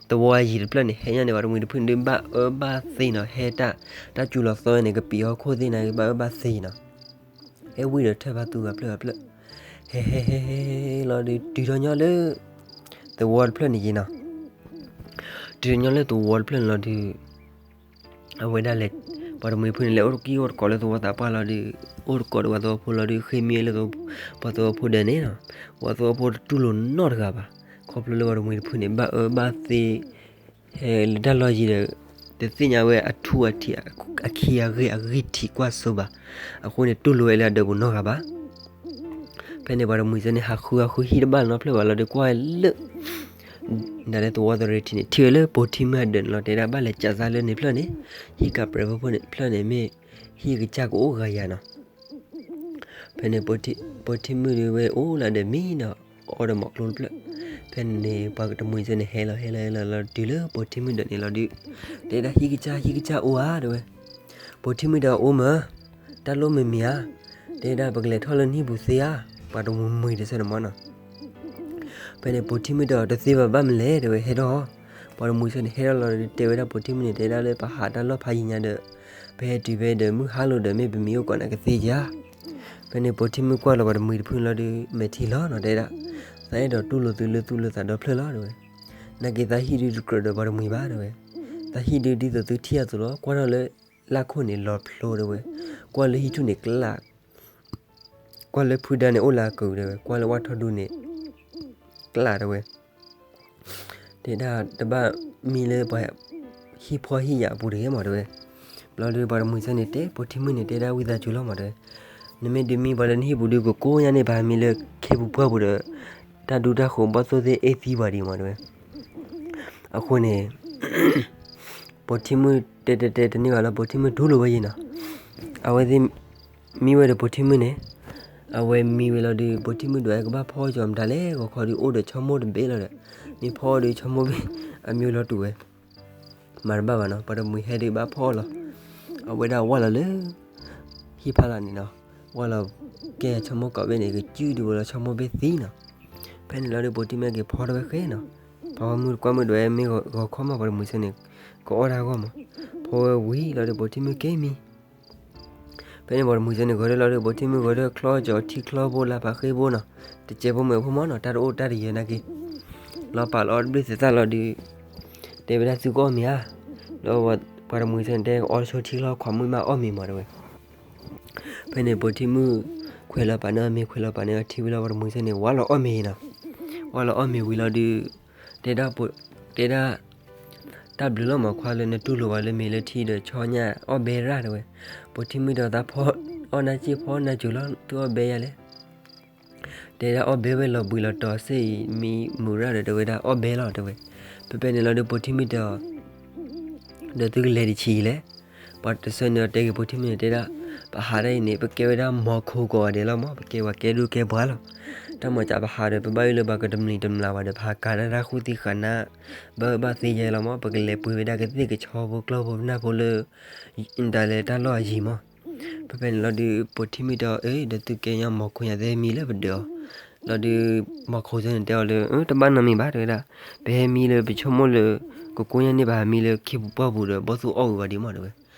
သဝီအယံၤတဖျၢၣ်န့ၣ် ဟဲညီန့ၣ် ပှၤတမှံၤတဖုန့ၣ်ဒုး ဘၣ်အၢဘၣ်သီနီၤ, ဟဲတၢ်, တၢ်စူၤလီၤသီန့ၣ် ကပံာ်ဟီၣ်ခိၣ်သ့ၣ်န့ၣ် ဘၣ်အၢဘၣ်သီနီၤ. ဟဲဝံၤဒီးထၢၣ်ဖးသူဂၤဖျၢၣ်ဂၤဖျၢၣ်, ဟဲဟဲဟဲဟဲလီၤဒုး တုၤထီၣ်ညီလၢ သဝီတဖျၢၣ်န့ၣ်ယံၤနီၤ. တုၤထီၣ်ညီလၢသဝီတဖျၢၣ်န့ၣ်လီၤဒုး အဝဲဒၣ်လဲၤ, ပှၤတမှံၤတဖုန့ၣ် လဲၤအိၣ်တကံၢ်အိၣ်တကိးလၢသဝီသးပှၢ်လီၤဒုး, အိၣ်တကိးဒီးပှၤသဝီဖိလီၤဒုး ဃ့မံလၢ ပှၤသဝီဖိဒီးန့ၣ်နီၤ, ပှၤသဝီဖိတတူၢ်လိာ်နီတဂၤဘၣ်, ခီဖျိလၢပှၤတမှံၤတဖုန့ၣ် ဘၣ်အၢဘၣ်သီ ဟဲလၢတၢ်လီၢ်ယံၤဒီး တသ့ၣ်ညါဝဲအထူအထံး အခံအဂ့ၢ်အဂံၢ်ထံးကွၢ်စိဘၣ်, အဃိန့ၣ် တူၢ်လိာ်ဝဲလၢအဒၢးပူၤနီတဂၤဘၣ်. ဖဲန့ၣ်ပှၤတမှံၤစ့ၢ်န့ၣ် ဟးဃုဟးဃုဟံၣ်တဘၣ်လီၤဖျၢၣ်ဘၣ်လီၤဒုး ကွၢ်လၢ ဒၣ်လၢသဝီသရ့ၤထံးန့ၣ် ထံၣ်ဝဲလၢပိာ်ထံမုၣ်အဒၢးန့ၣ်လီၤ, တဲဒၣ်ဘၣ်လဲၤကးသးလၢန့ၣ်ဖျၢၣ်န့ၣ်, ဟံၣ်ကးပြဲးဖိန့ၣ်ဖျၢၣ်န့ၣ် မ့ၢ်ဟံၣ်ကစၢ်ကအိၣ်ဂၤယၤနီၤ. ဖဲန့ၣ် ပိာ်ထံမုၣ်ဒုးဝဲအိၣ်လၢဒီးမံဒီး အီဒီးမီၤကျိတဖျၢၣ်, ဖဲန့ၣ် ပှၤတမှံၤစ့ၢ်န့ၣ် ဟဲလီၤဟဲလီၤဟဲလီၤလီၤတုၤလၢပိာ်ထံမုၣ်ဒၢးန့ၣ်လီၤဒုး, တဲဒၣ်ဟံၣ်ကစၢ် ဟံၣ်ကစၢ်အိၣ်ဧါ တဲဝဲ, ပိာ်ထံမုၣ်ဒၢးအိၣ်မး, တၢ်လိၣ်မ့ၢ်မ့ၢ်ဧါ, တဲဒၣ်ပကလဲၤထီၣ်လၢနဟံၣ်ပူၤသ့ဧါ, ပှၤတမှံၤတဆၢန့ၣ်မနီၤ. ဖဲန့ၣ် ပိာ်ထံမုၣ်ဒီးတသ့ဘၣ်ဘၣ်မနုၤလဲၣ် တဲဝဲဟဲထီၣ်, ပှၤတမှံၤစ့ၢ်န့ၣ် ဟဲထီၣ်လီၤဒုး တဲဝဲဒၣ်ပိာ်ထံမုၣ်န့ၣ် တဲဒၣ်လၢပဟးတၢ်လီၢ်ဖးယံၤညါဒီး ပဟဲတုၤဖဲဒီးမုၢ်ဟါလိာ်ဒီး မ့ၢ်ပမံအိၣ်ကိးနၤကသ့ဧါ. ဖဲန့ၣ် ပိာ်ထံမုၣ်ကွၢ်လီၤပှၤတမှံၤတဖုန့ၣ်လီၤဒုး မဲာ်ထံလီၤနီၤ တဲဒၣ်, သးအဲၣ်ဒိးတူၢ်လိာ်သုလၢသူၣ်လၢသးဒီဖျၢၣ်လီၤ တဲဝဲ, နာ်က့သးဟံၣ်ဒုးတကြၢးဒီးပှၤတမှံၤဘၣ် တဲဝဲ, သးဟံၣ်ဒုးဒ်သိးသုထံၣ်အသိးလီၤ, ကွၢ်ထီၣ်လၢလၢခိၣ်န့ၣ်လီၤဖျိ တဲဝဲ, ကွၢ်လၢဟံၣ်ထူၣ်န့ၣ်ကျး ကွၢ်လၢဖုဒါန့ၣ်အိၣ်လၢအကုာ် တဲဝဲ, ကွၢ်လၢဝၣ်ထီၣ်ဒူန့ၣ် ကျး တဲဝဲ, တဲဒၣ်တဘၣ်မံလၢပှၤဟံၣ်ဖီဟံၣ်ယာ်အပူၤတဂ့ၤမး တဲဝဲ, ဘျီဒုးပှၤတမှံၤစ့ၢ်န့ၣ် တဲပိာ်ထံမုၣ်န့ၣ် တဲဒၣ်ဝံသးစူၤလီၤမး တဲဝဲ, နမ့ၢ်ဒုးမံပှၤလၢနဟံၣ်ပူၤဒုး ကကိးညါန့ၣ် ပှၤမံလၢခ့ပူၤပှၢ်ပူၤဒီး တၢ်ဒူတၢ်ဃိးဘီၣ်သိၣ်သ့ၣ်အ့ၣ်သံပှၤဒံးမး တဲဝဲ, အဃိန့ၣ် ပိာ်ထံမုၣ်တဲတဲတဲတန့ၢ်ဘၣ်လီၤ ပိာ်ထံမုၣ်တူၢ်လိာ်ဝဲယံၤနီၤ, အဝဲသ့ၣ်မံဝဲဒီးပိာ်ထံမုၣ်န့ၣ်, အဝဲမံဝဲလီၤဒုး ပိာ်ထံမုၣ်ဒွးကဘၣ်ဖီကီမတၤလဲၣ် ဂီၤခီဒုးအိၣ်ဒီးဆီမိၢ်တဘ့ၣ်လီၤဒီး, မ့ၢ်ဖီဒုးဆီမိၢ်ဘ့ၣ် အမံလီၤတူာ်ဝဲ, မၤတဘၣ်ဘၣ်နီၤ ပှၤတမှံၤဟဲဒုးဘၣ်ဖီလီၤ, အဝဲဒၣ်ဝၢ်လီၤလၢ ဟံၣ်ဖးလီၤန့ၣ်နီၤ, ဝၢ်လီၤကဲဆီမိၢ်ကိးဘ့ၣ်န့ၣ် ကစုၣ်ဒုးဝဲလီၤဆီမိၢ်ဘ့ၣ်သံနီၤ, ဖဲန့ၣ်လီၤဒုးပိာ်ထံမုၣ်က့ၤဖီထီၣ်ဝဲဃဲနီၤ, ဖီမုၢ်တကွၢ်မုၢ်ဒွးမ့ၢ်ဂီၤခီမး ပှၤတမှံၤစ့ၢ်န့ၣ် ကအီၣ်တၢ်ဂီၢ်မး, ဖီဝဲဝံၤလီၤဒုးပိာ်ထံမုၣ်က့ၤမံ ဖဲန့ၣ်ပှၤတမှံၤစၢန့ၣ်ဂဲၤထၢၣ်လီၤဒီး ပိာ်ထံမုၣ်ဂဲၤထၢၣ်ချီကၠီၤထံချီဘိလၢဖးဃ့ဘိနီၤ, တစဲးဖိမုၣ်ဖိမၢ်နီၤ, တၢ်တအိၣ်တၢ်တယၢၤနာ်က့, လီၤပာ်လီၤအီၤတဘျုးသဲးသၣ်လီၤဒီး တဲဝဲဒၣ်သုကအီၣ်မ့ၤဧါ, ဒီးပှၤတမှံၤစၢန့ၣ်တဲအီတဆိထံချီခွါမုၣ်မးအီၣ်မ့ၤမးတဲဝဲ. ဖဲန့ၣ်ပိာ်ထံမုၣ်ခွဲးလီၤပာ်န့ၢ်အီၤမ့ၤ ခွဲးလီၤပာ်န့ၢ်အီၤထံဝံၤလီၤ ပှၤတမှံၤစၢန့ၣ် ဝါလီၤအီၣ်မ့ၤနီၤ, ဝါလီၤအီၣ်မ့ၤဝံၤလီၤဒီး တဲဒၣ် တဲဒၣ် တၢ်ဘျုးလီၤမးခွါလၢနတူၢ်လိာ်ဝဲလၢမ့ၤလၢထံဒီးဆီညၣ်အီၣ်ဘဲရၣ်တဲဝဲ, ပိာ်ထံမုၣ်ဒီးသးဖီအီၣ်နၢ်စ့ၢ်ဖီနၢ်စူၤလီၤ သုအီၣ်ဘဲယၤလဲၣ် တဲဒၣ်အီၣ်ဘဲဝဲလီၤဘှံးလီၤတီၤစ့ၢ်အံၤ မံမုာ်ရၣ်ဒီးတဲဝဲဒၣ်အီၣ်ဘဲလီၤတဲဝဲ. ဖဲဖဲန့ၣ်လီၤဒီး ပိာ်ထံမုၣ်တဲအီၤ ဒီးသုကလဲၤတဆံးလဲၣ်. ပှၤတဆၢန့ၣ်ဒီးတဲက့ၤပိာ်ထံမုၣ်န့ၣ်တဲဒၣ် ပဟးဒၣ်အံၤန့ၣ် ပကဲဝဲဒၣ်မီၤခိၣ်ကိးဂၤဒဲးလီၤမး ပကဲပှၤကဲဒိၣ်ကဲပှၢ်လီၤ. တၢ်မၤစးပဟးဒီး ပဘၣ်အၢၣ်လၢပှၤကတမျံၤတမျးဘၣ်ဒီး ပဟးကၤတၢ်တၢ်ဃုသ့ဃာ်နၢ် ဘၣ်အၢဘၣ်သီယဲလီၤမး ပကလဲၤပှ့ၤဝဲဒၣ်ကသ့ၣ်ကဆီဖိကျီၢ်ဖိနၢ်ဖိလၢ တၢ်လဲၤတၢ်လီၢ်အယံၤမး. ဖဲဖဲန့ၣ်လီၤဒီး ပိာ်ထံမုၣ်တဲအီၤ အၢ ဒီးသုကဲညီမီၤခိၣ်ညါသ့မံလၢပဒၢးအီၤ. လီၤဒီး မီၤခိၣ်စၢန့ၣ်တဲအီၤလၢ တဘၣ်နီတမံၤဘၣ်တဲဝဲဒၣ်, ပဟဲမံလၢပဆိကမိၣ်လၢ ကကိညါန့ၣ် ပဟးမံလၢခ့ပူၤပှၢ်ပူၤဒီး ဘီၣ်သူအီၣ်ဝံၤဘၣ်ဒံးမးတဲဝဲ.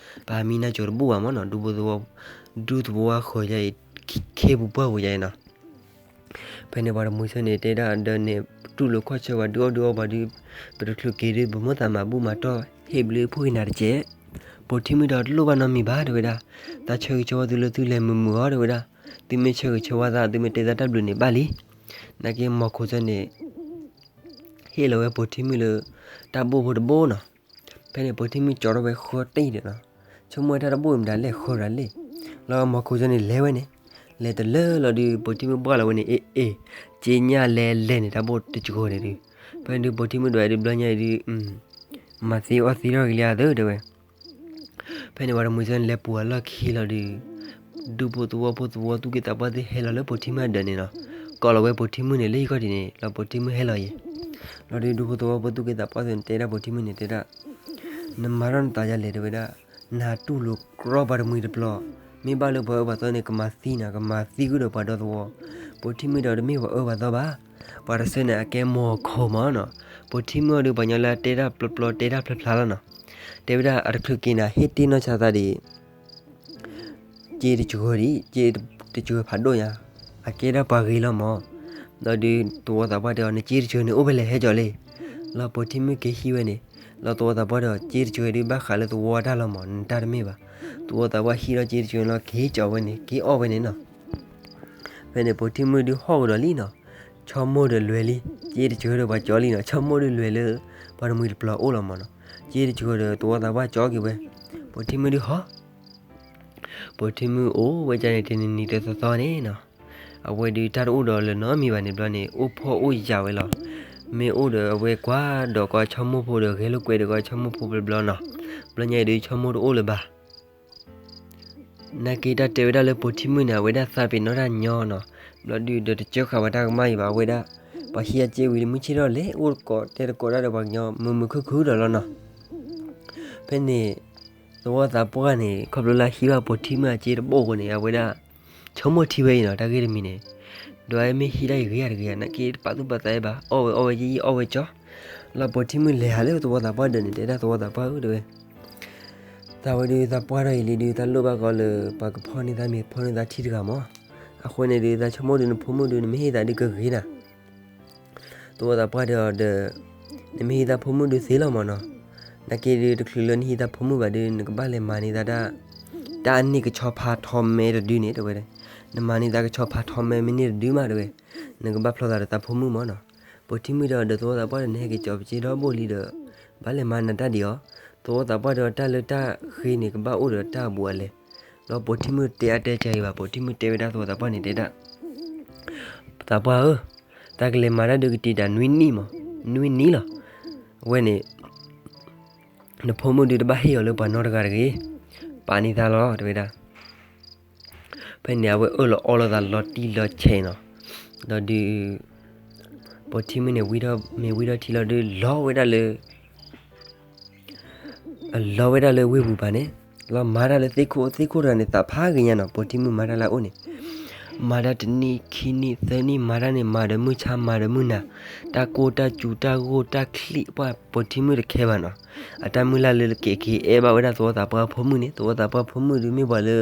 ပဟးမံနၢ်ကၠိတဘူၣ်ဘၣ်မးနီၤ ဒူဖိသဝီ ဒူသဝီဃၢၤယါအံၤ ခ့ပူၤပှၢ်ပူၤယါအံၤနီၤ. ဖဲန့ၣ်ပှၤတမှံၤဆၢန့ၣ်တဲဒၣ်ဒီးန့ၣ် ပတူၢ်လိာ်ခီၣ်ဆၢပှၤဒုးအီၣ်ဒုးအီပှၤဒီး ပတချုးက့ၤဒီး ပမိၢ်သးမၤဘူၣ်မၤတီၢ် ဟ့ၣ်ဘျုးဖှိၣ်က့ၤနၤတကဲး. ပိာ်ထံမုၣ်ဒီးတလိၣ်ဘၣ်နီတမံၤဘၣ်တဲဝဲဒၣ်, သးဆၢဂ့ၤဆၢဝါသုလၢသုလဲၤမုာ်မုာ်အီၤတဲဝဲဒၣ်, သုမ့ၢ်ဆၢဂ့ၤဆၢဝါသး သုမ့ၢ်တဲသးတၢ်ဘျုးန့ၣ်ဘၣ်လံ. နာ်က့မီၤခိၣ်ဆၢန့ၣ် ဟ့ၣ်လီၤဝဲပိာ်ထံမုၣ်လၢ တၢ်ဘိၣ်ဖိတဘိၣ်နီၤ. ဖဲန့ၣ်ပိာ်ထံမုၣ်ကၠီထီၣ်ဝဲဃၢတံၢ်ဒီးနီၤ, ဆိကမိၣ်ဝဲတၢ်တဘိၣ်မတၤလဲၣ်ဃၢရၤလဲၣ်. လီၤမီၤခိၣ်ဆၢန့ၣ်လဲၤဝဲန့ၣ်, လဲၤတလၢလီၤဒီး ပိာ်ထံမုၣ်ဘှၣ်လီၤဝဲန့ၣ် အ့ၣ်အ့ၣ်, က့ညၣ်လဲၤလဲၤန့ၣ် တၢ်ဘိၣ်တစှီၤန့ၣ်ဒုး, ဖဲန့ၣ်ဒုးပိာ်ထံမုၣ်ဒွးဒုးဘျီညါအံၤဒုး မၤသံအီၣ်သံထီၣ်က့ၤလံအသးတဲဝဲ. ဖဲန့ၣ်ပှၤတမှံၤဆၢန့ၣ် လဲၤပူၤအလီၢ်ခံလီၤဒီး ဒူဖိသဝီဖိသဝီသူၣ်က့သးပှၢ်သ့ၣ်ဟဲလီၤလၢပိာ်ထံမုၣ်အဒၢးန့ၣ်နီၤ, ကိးလီၤဝဲပိာ်ထံမုၣ်န့ၣ် လၢဟံၣ်ခီၣ်ထံးန့ၣ် လီၤပိာ်ထံမုၣ်ဟဲလီၤယဲၤ. လီၤဒီးဒူဖိသဝီဖိသူၣ်က့သးပှၢ်သ့ၣ်န့ၣ် တဲဒၣ်ပိာ်ထံမုၣ်န့ၣ်တဲဒၣ် နမၤထီၣ်နသးယါလဲၣ်တဲဝဲဒၣ်, နတူၢ်လိာ်ကြီပှၤတမှံၤတပျီၤ, မ့ၢ်ဘၣ်လၢပှၤအၢပှၤသီန့ၣ် ကမၤသံနၤ ကမၤသံဃုာ်ဒီးပှၤဒီသဝီ, ပိာ်ထံမုၣ်ဒီးတမ့ၢ်ပှၤအၢပှၤသီဘၣ်. ပှၤတဆၢန့ၣ် အကဲမီၤခိၣ်မးနီၤ, ပိာ်ထံမုၣ်အီၤဒုးပှၤညီလၢအတဲတၢ်ပျီပျီတဲတၢ်ဖျါဖျါလီၤနီၤ, တဲဝဲဒၣ်အတချုးက့ၤနၤ ဟ့ၣ်တ့ၢ်နီၢ်ဆါသးဒံး က့တစှၤဒံး က့တစှၤဖးဒိၣ်ညါ, အကဲဒၣ်ပှၤဂ့ၤလီၤမး. လီၤဒုးသဝီသးပှၢ်တဲအီၤ နက့တစှၤန့ၣ်အိၣ်ဖဲလဲၣ်ဟဲကၠီၤလံ. လီၤပိာ်ထံမုၣ်က့ၤဟံးဝဲန့ၣ်, လီၤသဝီသးပှၢ်တဲအီၤ က့တစှၤဒုးဘၣ်ဃးလၢသဝီတၢ်လီၤမး နတၢ်တမ့ၢ်ဘၣ်. သဝီသးပှၢ်ဟံးလီၤက့တစှၤန့ၣ်လီၤ က့ၤကၠီၤဝဲန့ၣ် က့ၤအီၣ်ဝဲန့ၣ်နီၤ. ဖဲန့ၣ်ပိာ်ထံမုၣ်ဒုးဟီၣ်ကဒီးလံနီၤ, ဆီမိၢ်ဒီးလွဲၤလံ, က့တစှၤဒီးပှၤကၠီလံနီၤ, ဆီမိၢ်ဒုးလွဲၤလၢ ပှၤတမှံၤတပျီၤအိၣ်လီၤမးနီၤ, က့တစှၤဒီးသဝီသးပှၢ်ကၠီက့ၤဝဲ, ပိာ်ထံမုၣ်ဒုးဟီၣ် ပိာ်ထံမုၣ်အိၣ်ဝဲဒၣ်န့ၣ် တနံၤနံၤတသီသီန့ၣ်နီၤ, အဝဲဒုးတၢ်တအိၣ်ဒီးလၢၤနီတမံၤဘၣ်န့ၣ်ဘျီန့ၣ် အိၣ်ဖှီၣ်အိၣ်ယာ်ဝဲလီၤ. မ့ၢ်အိၣ်ဒီးအဝဲကွၢ်ဒီးကီဆီမိၢ်ဖိဒီး ဂဲၤလိာ်ကွဲဒီးကီဆီမိၢ်ဖိဘျီဘျီနီၤ, ဘျီညါအံၤဒုးဆီမိၢ်တအိၣ်လၢၤဘၣ်. နာ်က့တၢ်တဲဝဲဒၣ်လၢပိာ်ထံမုၣ်န့ၣ် အဝဲဒၣ်သးပ့ၤနီၣ်တၢ်ညီနီၤ, ဘျီဒုးဒီးတကၢဃာ်ဝဲတၢ်ကမၣ်အံၤဘၣ် အဝဲဒၣ်, ပှၤဟံးအစ့ဝံၤလၢမုၢ်ဆ့ၣ်ထီၣ်လဲၤအိၣ်တကိးတဲတကိးတၢ်ဒီးပှၤကညီမုာ်မုာ်ခုၣ်ခုၣ်ဒီးလီၤနီၤ. ဖဲန့ၣ် သဝီသးပှၢ်န့ၣ် ခီဖျိလၢဟံးဘၣ်ပိာ်ထံမုၣ်အစ့တဘိၣ်အဃိန့ၣ် အဝဲဒၣ် ဆိကမိၣ်ထံဝဲအံၤနီၤ တၢ်ဂ့ၢ်တမံၤန့ၣ်, ဒီးမ့ၢ်ဟံးတၢ်အံၤဂ့ၤဧါတဂ့ၤဧါ နာ်က့တပာ်သူၣ်ပာ်သးဘၣ် အီၣ်ဝဲအီၣ်ဝဲယံာ်ယံာ်အီၣ်ဝဲကၠီ, လီၤပိာ်ထံမုၣ်လဲၤဟးလၢသဝီသးပှၢ်ဒၢးန့ၣ် တဲဒၣ်သဝီသးပှၢ်ဧၢတဲဝဲ သးဝဲဒုးသးပှၢ်ထီၣ်အံၤလံဒုး သးလိၣ်ဘၣ်ကီးလၢ ပှၤကဖီၣ်န့ၢ်သးမ့ၤဖီၣ်န့ၢ်သးထံတဂၤမး, အဃိန့ၣ်ဒုး သးဆိကမိၣ်ဒုး နဖိမုၣ်ဒုးနမ့ၢ်ဟ့ၣ်သးဒုးကဂ့ၤနၤ သဝီသးပှၢ်တဲအီၤဒီး နမ့ၢ်ဟံးသးဖိမုၣ်ဒုးသ့လီၤမးနီၤ, နာ်က့ဒုးတချုးလၢနဟံးသးဖိမုၣ်ဘၣ်ဒုး နကဘၣ်လဲၤမၤန့ၢ်သးတၢ်, တၢ်အန့ၢ်ကဆီဖါထီမဲတဒုန့ၣ်တဲဝဲ, နမၤန့ၢ်သးကဆီဖါထီမဲမ့ၢ်န့ၢ်တဒုမးတဲဝဲ, နကဘၣ်ဖျီသးဒီးသးဖိမုၣ်မးနီၤ. ပိာ်ထံမုၣ်တဲအီၤဒီးသဝီသးပှၢ်ဒီး နဟဲက့ၤကၠီၤပစ့ဒီဘိၣ်လံဒီး ဘၣ်လဲၤမၤနၤတၢ်ဒံးအီၤ, သဝီသးပှၢ်တဲအီၤတၢ်လၢတၢ်ဃ့န့ၣ် ကဘၣ်အိၣ်ဒီးတၢ်အဘူးအလဲ, ဒီးပိာ်ထံမုၣ်တဲအါတဲကၢအံၤဘၣ် ပိာ်ထံမုၣ်တဲဝဲဒၣ်သဝီသးပှၢ်န့ၣ်တဲဒၣ် သးပှၢ်ဧၢ, သးကလဲၤမၤတၢ်ဒုးကတံာ်တာ်နွံနံၣ်မး, နွံနံၣ်လီၤ. အဝဲန့ၣ် နဖိမုၣ်ဒုးတဘၣ်ဟ့ၣ်အီၤလၢပှၤနီတဂၤတဂ့ၤ, ပာ်န့ၢ်သးလီၤတဲဝဲဒၣ်. ဖဲန့ၣ်အဝဲအၢၣ်လီၤအီလီၤသးလီၤတံၢ်လီၤဆဲးနီၤ, ဒီးဒုး ပိာ်ထံမုၣ်န့ၣ်ဝံထီၣ်မ့ၤဝံထီၣ်ထံလီၤဒုး လီၤဝဲဒၣ်လၢ အလီၤဝဲဒၣ်လၢဝ့ၢ်ပူၤဘၣ်န့ၣ်, လီၤမၤတၢ်လၢသ့ၣ်ခိၣ်, သ့ၣ်ခိၣ်တဂၤန့ၣ် သးဖးဂ့ၤညါနီၤ, ပိာ်ထံမုၣ်မၤတၢ်လၢအအိၣ်န့ၣ်, မၤတၢ်တနံၣ်ခံနံၣ်သၢနံၣ် မၤတၢ်န့ၣ် မၤဒီးမုၢ်ဆါမၤဒီးမုၢ်နၤ, တၢ်ကိၢ်တၢ်စူၤတၢ်ဂိၢ်တၢ်ချံၣ် ပှၢ်ပိာ်ထံမုၣ်တခဲဘၣ်နီၤ. အတၢ်မုၢ်လၢ်လၢကက့ၤအဲၣ်ဘၣ်ဝဲဒၣ်သဝီသးပှၢ်ဖိမုၣ်န့ၣ် သဝီသးပှၢ်ဖိမုၣ်ဒုးမ့ၢ်ပှၤလၢ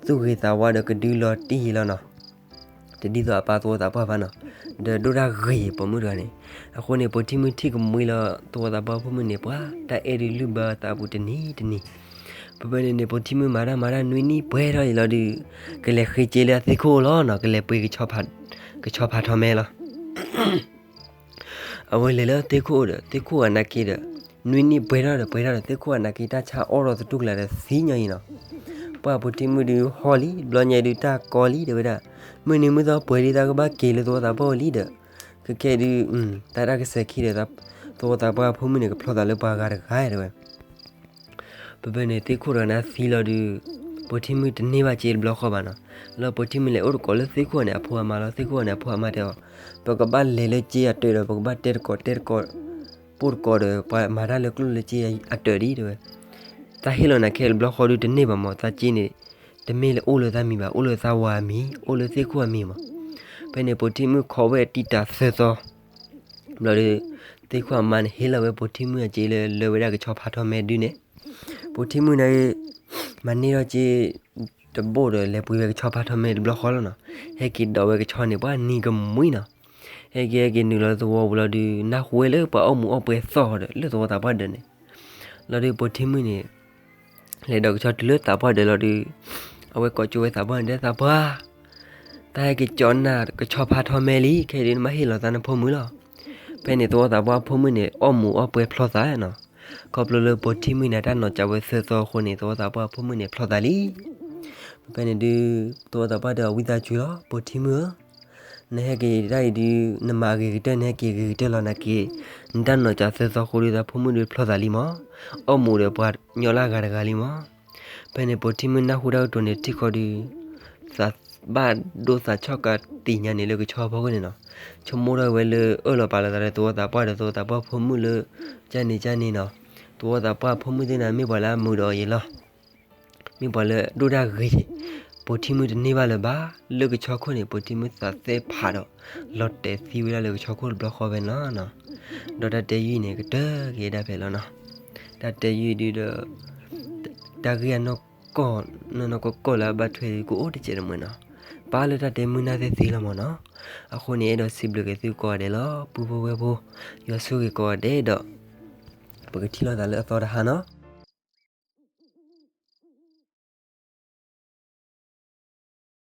သူၣ်ဂ့ၤသးဝါဒီးကဒုလီၤတံၢ်ယံၤလီၤနီၤ. တဒ်သိးအပၢ်သဝီသးပှၢ်ဘၣ်နီၤ, ဒီးဒိၣ်တၢ်ဂ့ၤပိာ်မုၣ်တဂၤန့ၣ်. အဃိန့ၣ် ပိာ်ထံမုၣ်ထံၣ်ကမှံလီၤသဝီသးပှၢ်ဖိမုၣ်န့ၣ် ပှၤတၢ်အဲၣ်ဒုးလုၢ်ဘၢသးပူၤတနံၤတနံၤ. ဖဲဖဲန့ၣ်န့ၣ် ပိာ်ထံမုၣ်မၤတၢ်မၤတၢ်နွံနံၣ်ပှဲၤထီၣ်ယံၤလီၤဒုး ကလဲၤဃ့စ့လၢအသ့ၣ်ခိၣ်အိၣ်လီၤနီၤ, ကလဲၤပှ့ၤ ကဆီဖးထီမဲလီၤ. အဝဲလဲၤလၢသ့ၣ်ခိၣ်အိၣ်ဒီး သ့ၣ်ခိၣ်ဂၤနာ်က့ဒီး နွံနံၣ်ပှဲၤထီၣ်ဒီးပှဲၤထီၣ်ဒီး သ့ၣ်ခိၣ်ဂၤနာ်က့ တၢ်ဆါအီၣ်ထီၣ်သတူၢ်ကလာ်ဒီးသံညီယံၤနီၤ. ပှၢ်ပိာ်ထံမုၣ်ဒုးဟီၣ်လံ ဘျီညါဒုးတၢ်ကီလံ တဲဝဲဒၣ်, မုၢ်နံၤမုၢ်သီပှဲၤလံ သးကဘၣ်က့ၤလၢသဝီသးပှၢ်အိၣ်လံဒီး ခဲကဲဒုး တၢ်တၢ်ကစဲၤခံဒီး သဝီသးပှၢ်ဖိမုၣ်န့ၣ် ကဖျီသးလၢပှၤဂၤတဂၤတဲဝဲ. ဖဲဖဲန့ၣ် သ့ၣ်ခိၣ်တဂၤန့ၣ်သံလီၤဒုး ပိာ်ထံမုၣ်တန့ၢ်ဘၣ်စ့တဘျီဃီဘၣ်နီၤ. လၢပိာ်ထံမုၣ်လဲၤအိၣ်တကိးလၢသ့ၣ်ခိၣ်န့ၣ် အဖိအမါလီၤ. သ့ၣ်ခိၣ်န့ၣ် အဖိအမါတဲအီၤ, ပကဘၣ်လဲၤလၢစ့အတၢၢ်ဒီး ပကဘၣ်တဲတကိးတဲတကိး ပိၢ်တကိးဒီး ပှၤမၤတၢ်လၢကျိၣ်လၢစ့အတၢၢ်ဒံးတဲဝဲ. သးဟ့ၣ်လီၤနၤခဲတဘျီဃီဒုးတန့ၢ်ဘၣ်မး, သးစ့န့ၣ် တမ့ၢ်လၢအိၣ်လၢသးမံၤဘၣ်, အိၣ်လၢသးဝၤအမံၤ, အိၣ်လၢသ့ၣ်ခိၣ်အမံၤမး. ဖဲန့ၣ် ပိာ်ထံမုၣ်ခိးဝဲတံာ်တာ်သၢသီ ဘျီဒီး သ့ၣ်ခိၣ်အမါန့ၣ် ဟ့ၣ်လီၤဝဲပိာ်ထံမုၣ်အစ့လၢလၢဝဲဒၣ်ကဆီဖးထီမဲဒုန့ၣ်. ပိာ်ထံမုၣ်န့ၣ် မၤန့ၢ်ထီၣ်စ့တဘိၣ်ဒီး လဲၤပှ့ၤဝဲကဆီဖးထီမဲတဘျီဃီလီၤနီၤ. ဟဲက့ၤဒိးဝဲကဆီန့ၣ် ပှၤနံၤကမှံနီၤ. ဟဲက့ၤဟဲက့ၤနုာ်လီၤသဝီပူၤလီၤဒုး နၢ်ဟူဝဲလၢပှၤအီၣ်မူးအီၣ်ပှဲၤသီၣ်ဒီး လၢသဝီသးပှၢ်ဒၢးန့ၣ်. လီၤဒုးပိာ်ထံမုၣ်န့ၣ် လဲၤဒိးကဆီတုၤလၢသးပှၢ်ဒၢးလီၤဒုး အဝဲကိးကၠိဝဲသးပှၢ်န့ၣ် တဲသးပှၢ်, တၢ်ဟဲက့ၤကၠီနၤကဆီဖးထီမဲလံ, ခဲအံၤဒုးနမ့ၢ်ဟ့ၣ်လီၤသးနဖိမုၣ်လီၤ. ဖဲန့ၣ်သဝီသးပှၢ်ဖိမုၣ်န့ၣ် အီၣ်မူးအီၣ်ပှဲၤဖျီသးနီၤ. ခီဖျိလၢပိာ်ထံမုၣ်န့ၣ် တၢ်နီၢ်ကၠးဝဲသၢသီအဃိန့ၣ် သဝီသးပှၢ်ဖိမုၣ်န့ၣ်ဖျီသးလံ. ဖဲဖဲန့ၣ်ဒုး သဝီသးပှၢ်ဒၢးအဝံသးစူၤလီၤ, ပိာ်ထံမုၣ်ဧၢ, နဟဲက့ၤတၢ်အံၤဒုး နမၤအဂ့ၤကတၢၢ် နဟဲက့ၤဂ့ၤကတၢၢ်လီၤနာ်က့, နတၢ်နီၢ်ကၠးသၢသီအဃိဒုး သးဖိမုၣ်ဒုးဖျီသးလံမး. အီၣ်မူးဒီးပှၤညီလၢအဂၤတဂၤလံမး. ဖဲန့ၣ်ပိာ်ထံမုၣ်နၢ်ဟူတၢ်ကတိၤန့ၣ်ထံၣ်ဃီဒုး သးဘၣ်ဒိသးဆီၣ်ကးတံၢ်ညါန့ၣ်လၢကဆီဖီခိၣ်န့ၣ်နီၤ. ဆိကမိၣ်ထီၣ်ဝဲလၢအၢၣ်လီၤပာ်လီၤသးဒီးသဝီသးပှၢ်ဒီးသဝီသးပှၢ်ဖိမုၣ်လၢ ကန့ၣ်ကန့ၣ်နီၤ. သဝီသးပှၢ်ဖိမုၣ်သ့ၣ်န့ၣ် မ့ၢ်ပှၤလၢအမုာ်ဒီးအီၤယံၤလီၤ. မ့ၢ်ပှၤလၢအဒိၣ်တၢ်ဂ့ၤ, ပိာ်ထံမုၣ်တန့ၢ်ဘၣ်လၢၤဘၣ်, လၢကဆီခိၣ်န့ၣ် ပိာ်ထံမုၣ်သးသ့ၣ်ဖးဒီး လီၤတဲာ်သံဝဲဒၣ်လၢကဆီခိၣ်တဘျီဃီဖဲန့ၣ်လီၤ. ဒီးတၢ်တဲယုၢ်အံၤန့ၣ် ကတၢၢ်က့ၤဒၣ်ဖဲလီၤနီၤ. တၢ်တဲယုၢ်အံၤဒုးဒီး တၢ်ဂ့ၢ်အနီၢ်ကီၢ် နီၢ်နီၢ်ကီၢ်ကီၢ်လၢအဘၣ်ထွဲဒုးကအိၣ်တစဲးတမှဲၤနီၤ. ပၢ်လၢတၢ်တဲမုာ်နၢ်သ့ၣ်သ့လီၤမးနီၤ. အဃိန့ၣ် အဲၣ်ဒိးစံးဘျုးက့ၤသုကိးဂၤဒဲးလီၤ ပုၢ်ဖိဝဲၢ်ဖိ ယွၤဆိၣ်ဂ့ၤကိးဂၤဒဲးဒီး ပကထံၣ်လိာ်သးလၢအသီတဟါနီၤ.